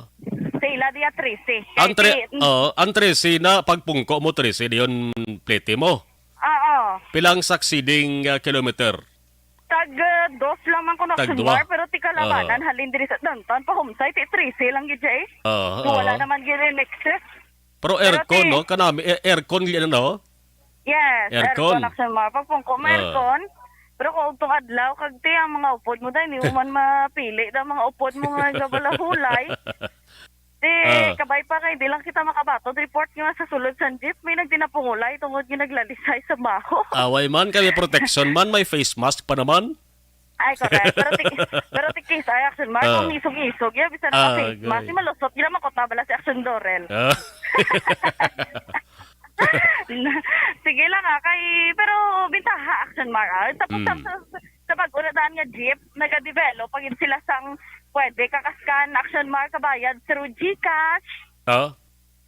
Sa ila diya, trese. Ang Kaya tre-, si- oo, ang trese na pagpungko mo, trese diyon plete mo. Oo. Pilang succeeding, ah, kilometer? Tag, ah, dos lang man kuno, Tag Action dua. Mar, pero ti kalabanan, Oo. halin diri sa downtown, pa home site, eh, trese lang gid siya, eh. Oo, So, wala oo. naman gid, eh, excess. Pero Pero aircon, ti- no? Kanami, eh, aircon, gid, ano? Yes, Aircon. aircon, Action Mar. Pagpungko, may Ah. aircon. Pero kung ugtong adlaw, kag ti, ang mga upod mo, dahil hindi mo man mapili na mga upod mo nga gabalahulay. Ti, Ah. kabay pa kay di lang kita makabaton. Report nga sa sulod sa jeep, may nagtinapungulay tungod nga naglalisay sa baho. Away man, kay may protection man, may face mask pa naman. Ay, correct. Pero ti-, pero ti Kiss, ay, Action Mar, Ah. kung isog-isog, ya, bisan Ah, naka-face mask, okay. si malusot, gila makot na bala si Action Dorel. Ah. Sige lang, ah, kay, pero bintaha, Action Mar, ah. Tapos Mm. sa, sa, sa bag-o na daan nga jeep, nagadevelop pa gid sila sang pwede ka ka-scan, Action Mar, kabayad through GCash. Ah?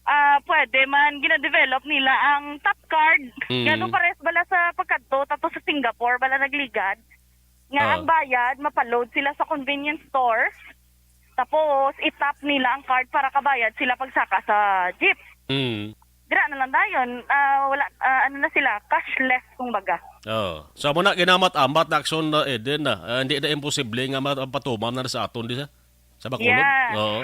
Ah, pwede man, ginadevelop nila ang tap card. Mm. Ngano pares bala sa pagkadto, tapos sa Singapore, bala nagligad. Nga Ah. ang bayad, mapaload sila sa convenience store. Tapos, itap nila ang card para kabayad sila pagsaka sa jeep. Mm. Dira na lang dayon, ah, wala, ah, ano na sila, cashless, kumbaga. Oh. So, amo na ginamat-amat na aksyon na, Eden, na, ah, hindi na imposible nga mapatuman na sa aton di sa, sa Bacolod. Yeah. Oo.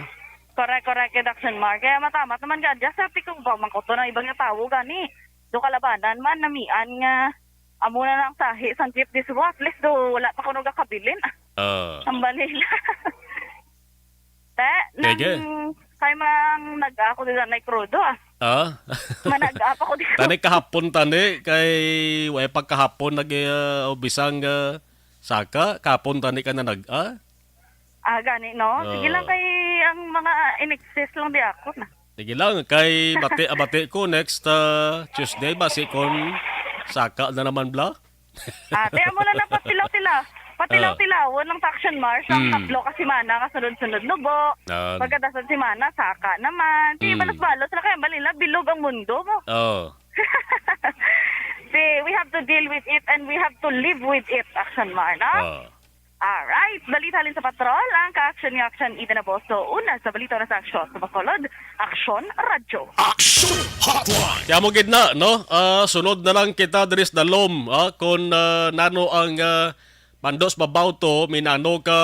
Correct, correct, Action Mar. Kaya matamat naman ka, just sa pikong ba, mangkuto ng ibang nga tawo, gani. Do kalabanan man, namian nga, amo na lang sahi, sang jeep, this, at least do, wala pa ko nagakabilin. Ah. Ang Manila. Te, Sige. nang, kay mang nag-ako nila na krudo, ah. Ah? Manag-up ako dito. Tani kahapon, tani, kay, way pagkahapon, nag, ah, ubisang, ah, saka, kahapon, tani ka na nag, ah? Ah, gani, no? Sige Oo. lang kay ang mga in-excess lang di ako na. Sige lang, kay bati, abati ko next, ah, Tuesday, basi kon saka na naman bla. Ate, amo na lang patilaw-tilaw. Patilaw-tilawon lang sa Action March ang Hmm. tatlo ka semana nga sunod-sunod nubo. Ah. Pagkadason semana, saka naman. Di Hmm. balos-balos na kaya balila, bilog ang mundo mo. Oh. See, we have to deal with it and we have to live with it, Action Mar, no? Oh. Alright, balita halin sa patrol, ang ka-action ni Action Ida Naboso. Una sa balita na sa aksyon sa Bacolod, Action Radyo. Action Hotline. Kaya mo gid na, no? Ah, sunod na lang kita diri sa dalom, ah, kung, ah, nano ang, ah, mandos babaw to, minano ka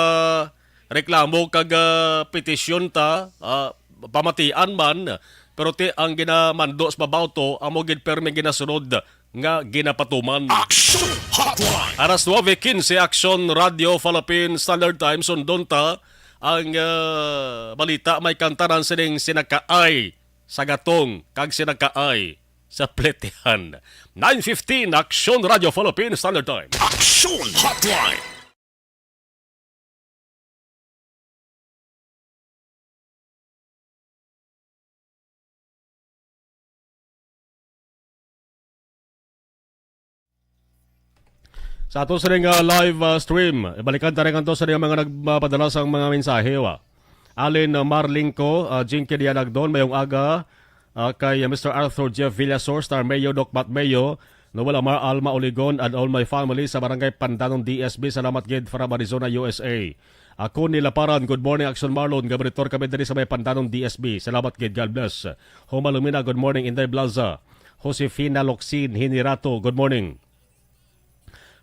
reklamo kag, ah, petisyon ta, ah, pamatian man, pero ti ang ginamando sa babaw to, amo gid permi ginasunod nga ginapatuman. Action Hotline. Alas nuebe quince, Action Radio Philippine Standard Time. Sundon ta ang, ah, balita, may kantanan sining sinakaay sa gatong kag sinakaay sa pletihan. Nine fifteen, Action Radio Philippine Standard Time. Action Hotline. Sa ato sa ring, ah, live, ah, stream, ibalikan ta rin kanto sa ring mga nagpapadala sang mga mensahe, wa? Alin, ah, Marlingco, ah, Jinky Dianagdon, mayong aga, ah, kay, ah, Mister Arthur Jeff Villasor, Star Mayo, Doc Bat Mayo, Noel Amar, Alma Oligon, and all my family sa Barangay Pandanon, D S B. Salamat gid from Arizona, U S A. Ako ni Laparan, good morning, Action Marlon. Gabaritor kami diri sa may Pandanon, D S B. Salamat gid, God bless. Homa Lumina, good morning, Inday Blaza. Josefina Locsin Hinirato, good morning.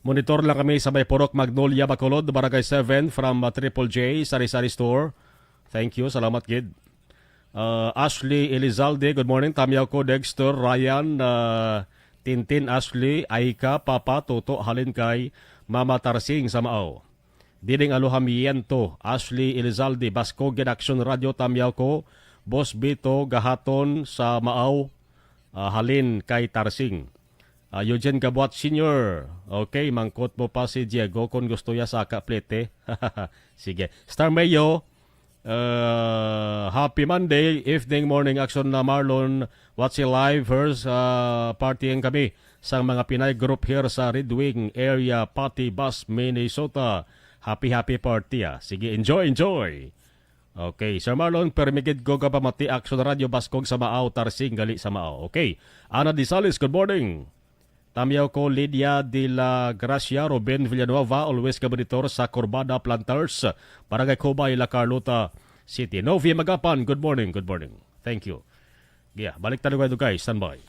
Monitor lang kami sa may Purok Magnolia, Bacolod, Barangay seven, from, uh, Triple J, Sari-Sari Store. Thank you, salamat gid. Uh, Ashley Elizalde, good morning. Tamyaw ko, Dexter, Ryan, uh, Tintin, Ashley, Aika, Papa, Toto, halin kay Mama Tarsing sa Maaw. Diding Alojamiento, Ashley Elizalde, Baskog gid Action Radio, Tamyaw ko, Boss Bito, Gahaton sa Maaw, ah, halin kay Tarsing. Ah, Eugene Gabuat Senior, okay, mangkot mo pa si Diego kung gusto niya sa kaplete. Sige. Star Mayo, uh, happy Monday, evening, morning action na Marlon. Watch live, first, uh, partying kami sa mga Pinay group here sa Red Wing area, Pati Bus, Minnesota. Happy, happy party, ah. Sige, enjoy, enjoy. Okay, Sir Marlon, permigid ko kapamati Action Radio Baskog sa Maaw, Tarsing, gali sa Maaw. Okay, Ana Disales, good morning. Tamyaw ko, Lydia de la Gracia, Ruben Villanueva, always ka monitor sa Corbada Planters, Barangay Cubay, La Carlota City. Novi Magapan, good morning, good morning. Thank you. Yeah, balik tayo kayo, guys. Standby.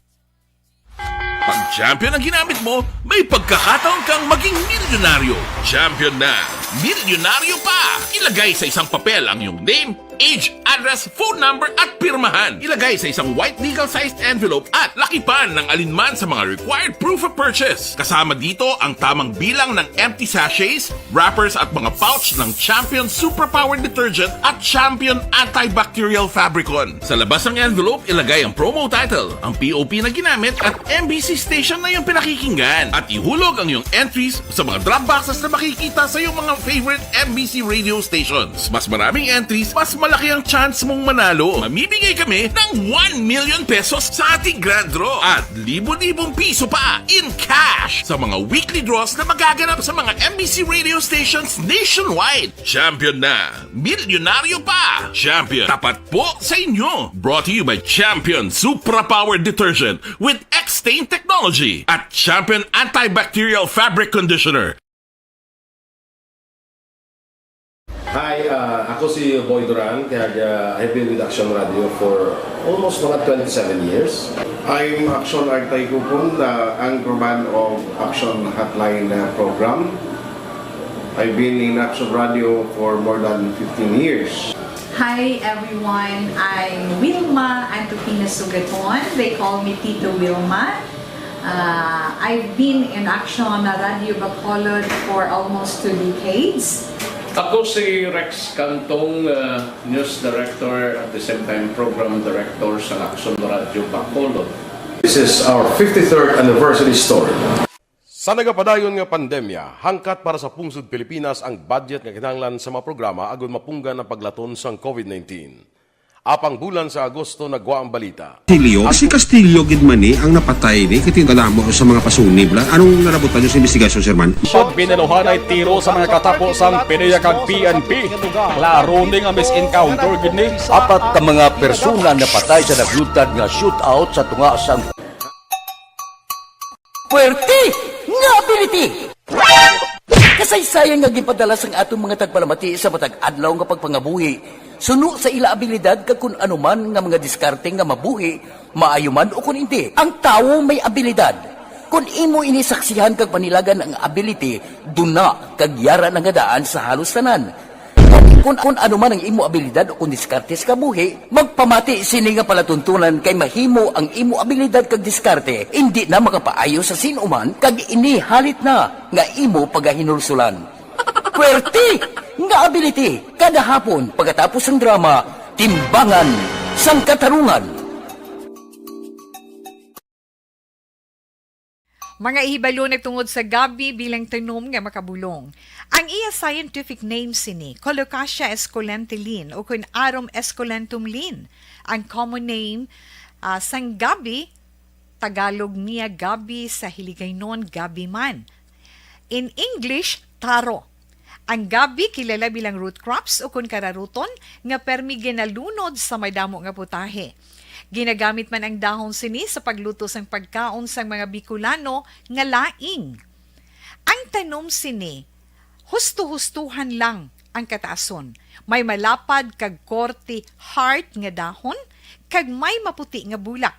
Pag champion ang ginamit mo, may pagkakataon kang maging milyonaryo. Champion na, milyonaryo pa! Ilagay sa isang papel ang iyong name, age, address, phone number, at pirmahan. Ilagay sa isang white legal-sized envelope at lakipan ng alinman sa mga required proof of purchase. Kasama dito ang tamang bilang ng empty sachets, wrappers, at mga pouch ng Champion Superpower Detergent at Champion Antibacterial Fabricon. Sa labas ng envelope, ilagay ang promo title, ang P O P na ginamit, at M B C station na iyong pinakikinggan. At ihulog ang iyong entries sa mga drop boxes na makikita sa iyong mga favorite M B C radio stations. Mas maraming entries, mas malaki ang chance mong manalo. Mamimigay kami ng one million pesos sa ating grand draw at libo-libong piso pa in cash sa mga weekly draws na magaganap sa mga M B C radio stations nationwide. Champion na! Milyonaryo pa! Champion, tapat po sa inyo! Brought to you by Champion Supra Power Detergent with X-Stain Technology at Champion Antibacterial Fabric Conditioner. Hi, uh, ako si Boy Duran, kag, uh, I've been with Action Radio for almost mga twenty-seven years. I'm Action Artay Kupon, the anchorman of Action Hotline, uh, program. I've been in Action Radio for more than fifteen years. Hi everyone, I'm Wilma Antokina Sugaton. They call me Tito Wilma. Uh, I've been in Action Radio Bacolod for almost two decades. Ako si Rex Cantong, uh, news director, at the same time program director sa Action Radio Bacolod. This is our fifty-third anniversary story. Sa nagapadayon nga pandemya, hangkat para sa pungsod Pilipinas ang budget nga kinahanglan sa mga programa agud mapunggan ang paglaton sang COVID nineteen. Apang bulan sa Agosto nagwa ang balita. Castillo, si Castillo gid man ni ang napatay ni kay tingala mo sa mga pasunib la. Anong nalabutan niyo sa investigasyon, Sir Man? Siya binaluhanay tiro sa mga katapo sang PDEA kag P N P. Klaro ni nga mis-encounter gid ni. Apat ka mga persona napatay sa naglutad nga shootout sa tunga sang Puwerte nga ability! Kasaysayan nga ginpadala sang aton mga tagpalamati sa matag adlaw nga pagpangabuhi suno sa ila abilidad kag kun ano man nga mga diskarte nga mabuhi, maayo man o kun indi. Ang tawo may abilidad. Kun imo ini saksihan kag panilagan ang ability, duna kag yara na nga daan sa halos tanan. Kun, kun ano man ang imo abilidad o kun diskarte sa kabuhi, magpamati sini nga palatuntunan kay mahimo ang imo abilidad kag diskarte indi na makapaayo sa sin-o man kag ini halit na nga imo pagahinulsulan. Puwerte nga ability kada hapon pagkatapos sang drama, Timbangan sang Katarungan. Mga hibalo nagtungod sa gabi bilang tanom nga makabulong. Ang iya scientific name sini, Colocasia esculenta Lin, o kun Arum esculentum Lin. Ang common name, ah, sang gabi, Tagalog niya gabi, sa Hiligaynon gabi man. In English, taro. Ang gabi kilala bilang root crops ukon kararuton nga permi ginalunod sa madamo nga putahe. Ginagamit man ang dahon sini sa pagluto sang pagkaon sang mga Bicolano nga laing. Ang tanom sini, husto-hustuhan lang ang kataason. May malapad kag korte heart nga dahon, kag may maputi nga bulak.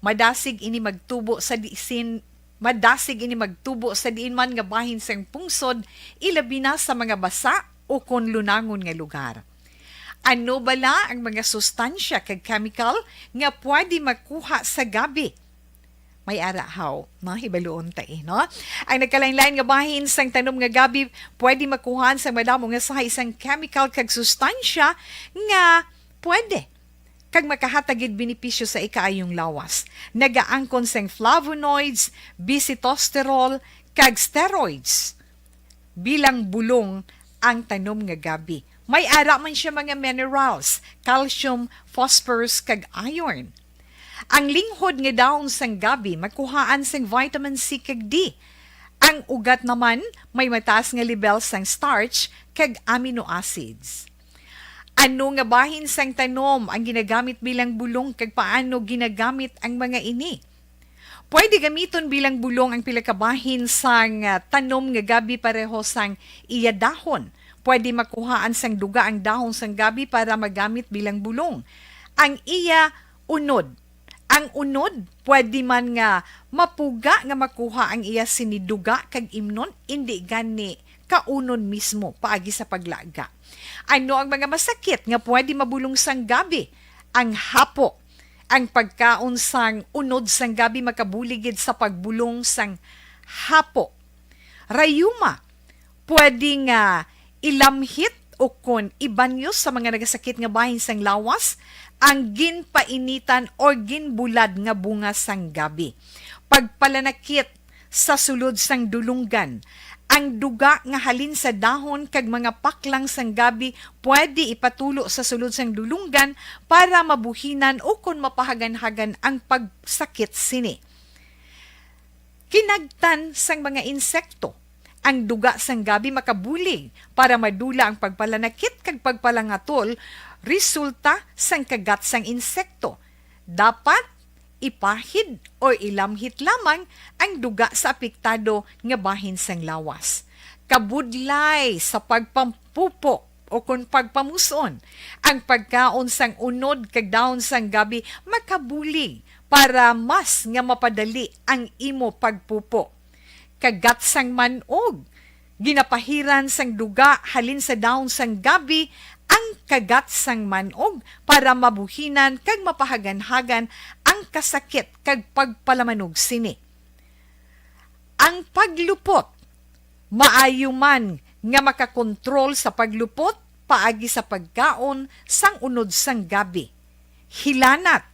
Madasig ini magtubo sa disin, madasig ini magtubo sa diin man nga bahin sang pungsod, ilabi na sa mga basa o kon lunangon nga lugar. Ano bala ang mga sustansya kag chemical nga pwede makuha sa gabi? May ara haw, no? Hibaluon ta, eh, no? Ang nagkalain-lain nga bahin sang tanom nga gabi pwede makuhaan sang madamo nga sahay sang chemical kag sustansya nga pwede kag makahatag gid benepisyo sa ikaayong lawas. Nagaangkon sang flavonoids, bisitosterol, kag steroids bilang bulong ang tanom nga gabi. May ara man siya mga minerals, calcium, phosphorus, kag iron. Ang linghod nga dahon sang gabi makuhaan sang vitamin C kag D. Ang ugat naman may mataas nga lebel sang starch kag amino acids. Ano nga bahin sang tanom ang ginagamit bilang bulong, kag paano ginagamit ang mga ini? Pwede gamiton bilang bulong ang pila ka bahin sang, ah, tanom nga gabi pareho sang iya dahon. Pwede makuhaan sang duga ang dahon sang gabi para magamit bilang bulong. Ang iya unod. Ang unod, pwede man nga mapuga nga makuha ang iya sini duga kag imnon, indi gani kaunon mismo paagi sa paglaga. Ano ang mga masakit nga pwede mabulong sang gabi? Ang hapo. Ang pagkaon sang unod sang gabi makabulig gid sa pagbulong sang hapo. Rayuma, pwede nga ilamhit o kon ibanyos sa mga nagasakit nga bahin sang lawas ang ginpainitan o ginbulad nga bunga sang gabi. Pagpalanakit sa sulod sang dulunggan. Ang duga nga halin sa dahon kag mga paklang sang gabi pwede ipatulo sa sulod sang dulunggan para mabuhinan o kon mapahaganhagan ang pagsakit sini. Kinagtan sang mga insekto. Ang duga sang gabi makabulig para madula ang pagpalanakit kag pagpalangatol resulta sang kagat sang insekto. Dapat ipahid o ilamhit lamang ang duga sa apektado nga bahin sang lawas. Kabudlay sa pagpampupo o kon pagpamus-on, ang pagkaon sang unod kag dahon sang gabi makabulig para mas nga mapadali ang imo pagpupo. Kagat sang man-og. Ginapahiran sang duga halin sa dahon sang gabi ang kagat sang man-og para mabuhinan kag mapahaganhagan ang kasakit kag pagpalamanog sini. Ang paglupot. Maayo man nga makakontrol sa paglupot paagi sa pagkaon sang unod sang gabi. Hilanat.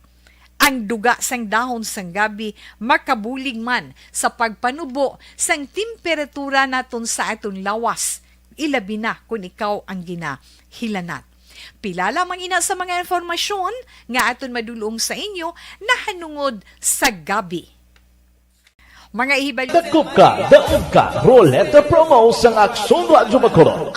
Ang duga sang dahon sang gabi makabulig man sa pagpanubo sang temperatura naton sa aton lawas, ilabi na kon ikaw ang ginahilanat. Pila lamang ina sa mga impormasyon nga aton madulong sa inyo nahanungod sa gabi. Mga ihibalo. Dakop ka, daog ka, Roleta Promo sang Aksyon Radyo Bacolod.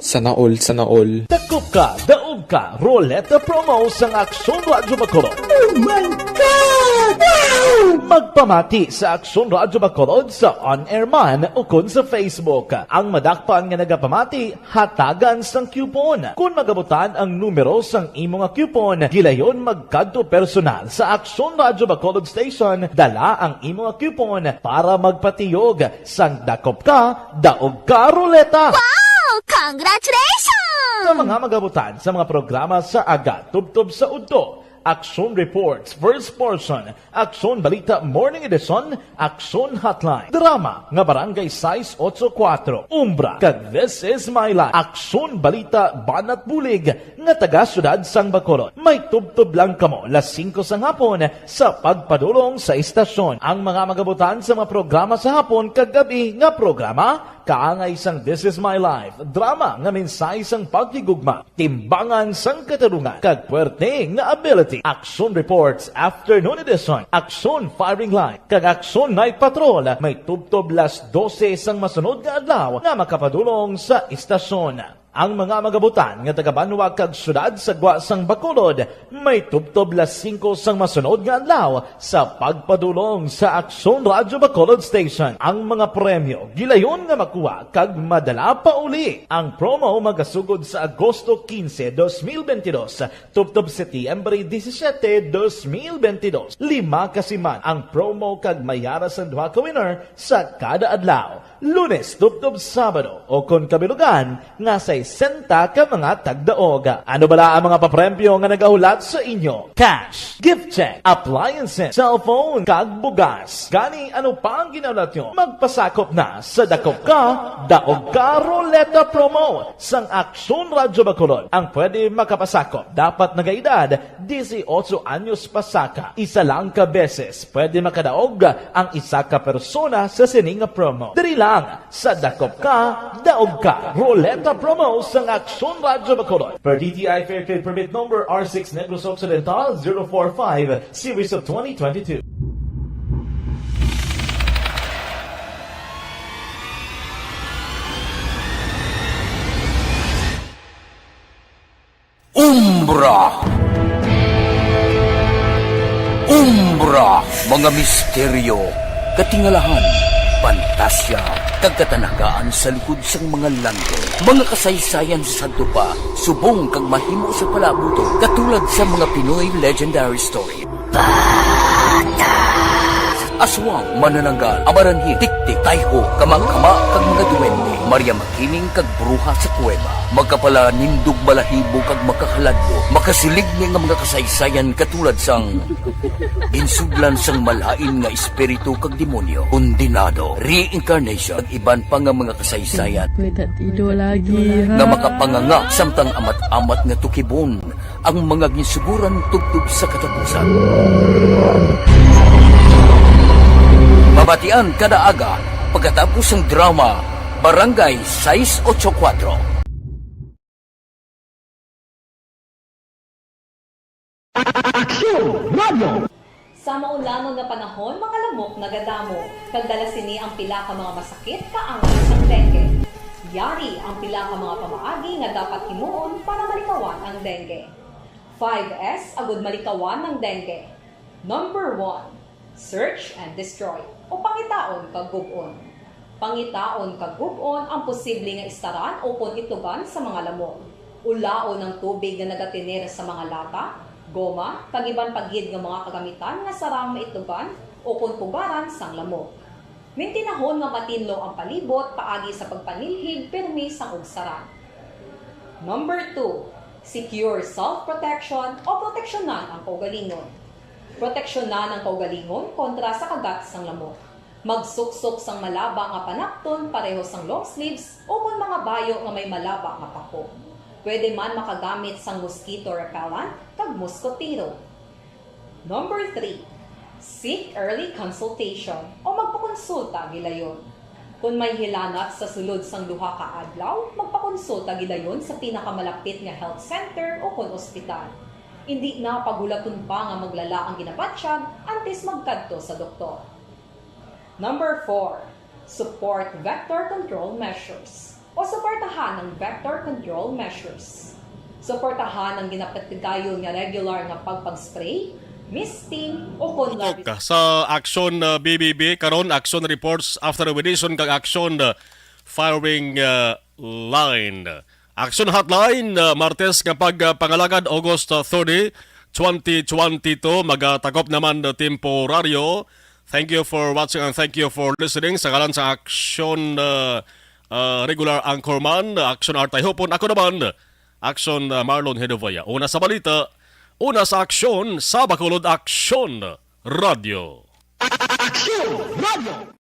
Sana all, sana all. Dakop ka, daog ka, Roleta Promo sang Aksyon Radyo Bacolod. Oh my God! Wow! Magpamati sa Aksyon Radyo Bacolod sa on-air man ukon sa Facebook. Ang madakpan nga nagapamati, hatagan sang coupon. Kon magabutan ang numero sang imo nga coupon, gilayon magkadto personal sa Aksyon Radyo Bacolod Station, dala ang imo nga coupon para magpatiyog sang dakop ka, daog ka, Roleta. Wow! Congratulations! Sa mga magabutan sa mga programa sa aga tubtob sa udto, Aksyon Reports, First Portion, Aksyon Balita Morning Edition, Aksyon Hotline, drama nga Barangay sais otso kuwatro, Umbra, kag This Is My Life, Aksyon Balita Banat Bulig nga taga Siyudad sang Bacolod. May tubtob lang kamo las singko sang hapon sa pagpadulong sa istasyon. Ang mga magabutan sa mga programa sa hapon kag gab-i nga programa, Kaangay sang This Is My Life, drama nga mensahe sang paghigugma, timbangan sang katarungan, kag puwerte nga ability. Action Reports, Afternoon Edition, Action Firing Line, kag Action Night Patrol, may tubtob las dose sang masunod nga adlaw nga makapadulong sa istasyon. Ang mga magabutan nga taga-banwa kag syudad sa gwa sang Bacolod may tubtob las singko sang masunod nga adlaw sa pagpadulong sa Aksyon Radyo Bacolod Station. Ang mga premyo gilayon nga makuha kag madala pa uli. Ang promo magasugod sa Agosto quince, dos mil veintidós, tubtob Setyembre disisiete, dos mil veintidós. Lima ka siman ang promo kag may ara sang duha ka winner sa kada adlaw. Lunes tubtob Sabado, o kon kabilugan nga sesenta ka mga tagdaog. Ano bala ang mga papremyo nga nagahulat sa inyo? Cash, gift check, appliances, cellphone, kag bugas. Gani, ano pa ang ginahulat nyo? Magpasakop na sa Dakop Ka, Daog Ka Ruleta Promo sang Aksyon Radyo Bacolod. Ang pwede makapasakop dapat nagaedad dieciocho anyos pasaka. Isa lang ka beses pwede makadaog ang isa ka persona sa sini nga promo. Diri lang sa Dakop Ka, Daog Ka Ruleta Promo sang Aksyon Radyo Bacolod. Per D T I Fair Trade Permit Number R six Negros Occidental zero four five, Series of twenty twenty-two. Umbra. Umbra, mga misteryo, katingalahan, pantasya, kag katanagaan sa likod sang mga langit. Mga kasaysayan sa sadto pa, subong kag mahimo sa palaabuton, katulad sa mga Pinoy legendary story. Aswang, manananggal, amaranhit, tiktik, tayho, kamangkama, kag mga duwende, Maria Makiling kag bruha sa kuweba, makapalanindog balahibo kag makakaladlok, makasiligni nga mga kasaysayan katulad sang ginsudlan sang malain nga espiritu kag demonyo, kondenado, reincarnation, kag iban pa nga mga kasaysayan Wait, that ido lagi, nga ha? makapanganga samtang amat-amat nga tukibon ang mga ginsuguran tubtob sa katapusan. Mabatian kada aga pagkatapos sang drama Barangay sais ocho kuwatro. Aksyon Radio! Sa maulanon nga panahon, mga lamok nagadamo, kag dala sini ang pila ka mga masakit kaangay sang dengue. Yari ang pila ka mga pamaagi nga dapat himuon para malikawan ang dengue. Five S agud malikawan ang dengue. Number one, search and destroy, o pangitaon kag gub-on. Pangitaon kag gub-on ang posible nga istaran ukon itlugan sa mga lamok. Ulaon ang tubig nga nagatener sa mga lata, goma, kag iban pa gid nga mga kagamitan nga sarang maitlugan ukon pugaran sang lamok. Mintinahon nga matinlo ang palibot paagi sa pagpanilhig pirmi sang ugsaran. Number two, secure self-protection o proteksyonan ang kaugalingon. Proteksyonan ang kaugalingon kontra sa kagat sang lamok. Magsuksok sang malaba nga panapton pareho sang long sleeves ukon mga bayo nga may malaba nga pako. Pwede man makagamit sang mosquito repellent kag moskotero. Number three, seek early consultation o magpakonsulta gilayon. Kon may hilanat sa sulod sang duha ka adlaw, magpakonsulta gilayon sa pinakamalapit nga health center ukon ospital. Indi na paghulaton pa nga maglala ang ginabatyag antes magkadto sa doktor. Number four, support vector control measures o suportahan ang vector control measures. Suportahan ang ginapatigayon nga regular nga pagpag-spray, misting, o kon Tutok sa Aksyon, uh, B B B, karon Aksyon Reports After Edition kag Aksyon, uh, Firing, uh, Line. Action Hotline, uh, Martes nga pag, uh, pangalagad, August, uh, thirty, twenty twenty-two, magatakop naman, uh, temporaryo. Thank you for watching and thank you for listening. Sa ngalan sa Action, uh, uh, regular anchorman, uh, Action Artay Hopon, ako naman, Action, uh, Marlon Hedovaya. Una sa balita, una sa aksyon, sa Bacolod Aksyon Radio. Aksyon Radio!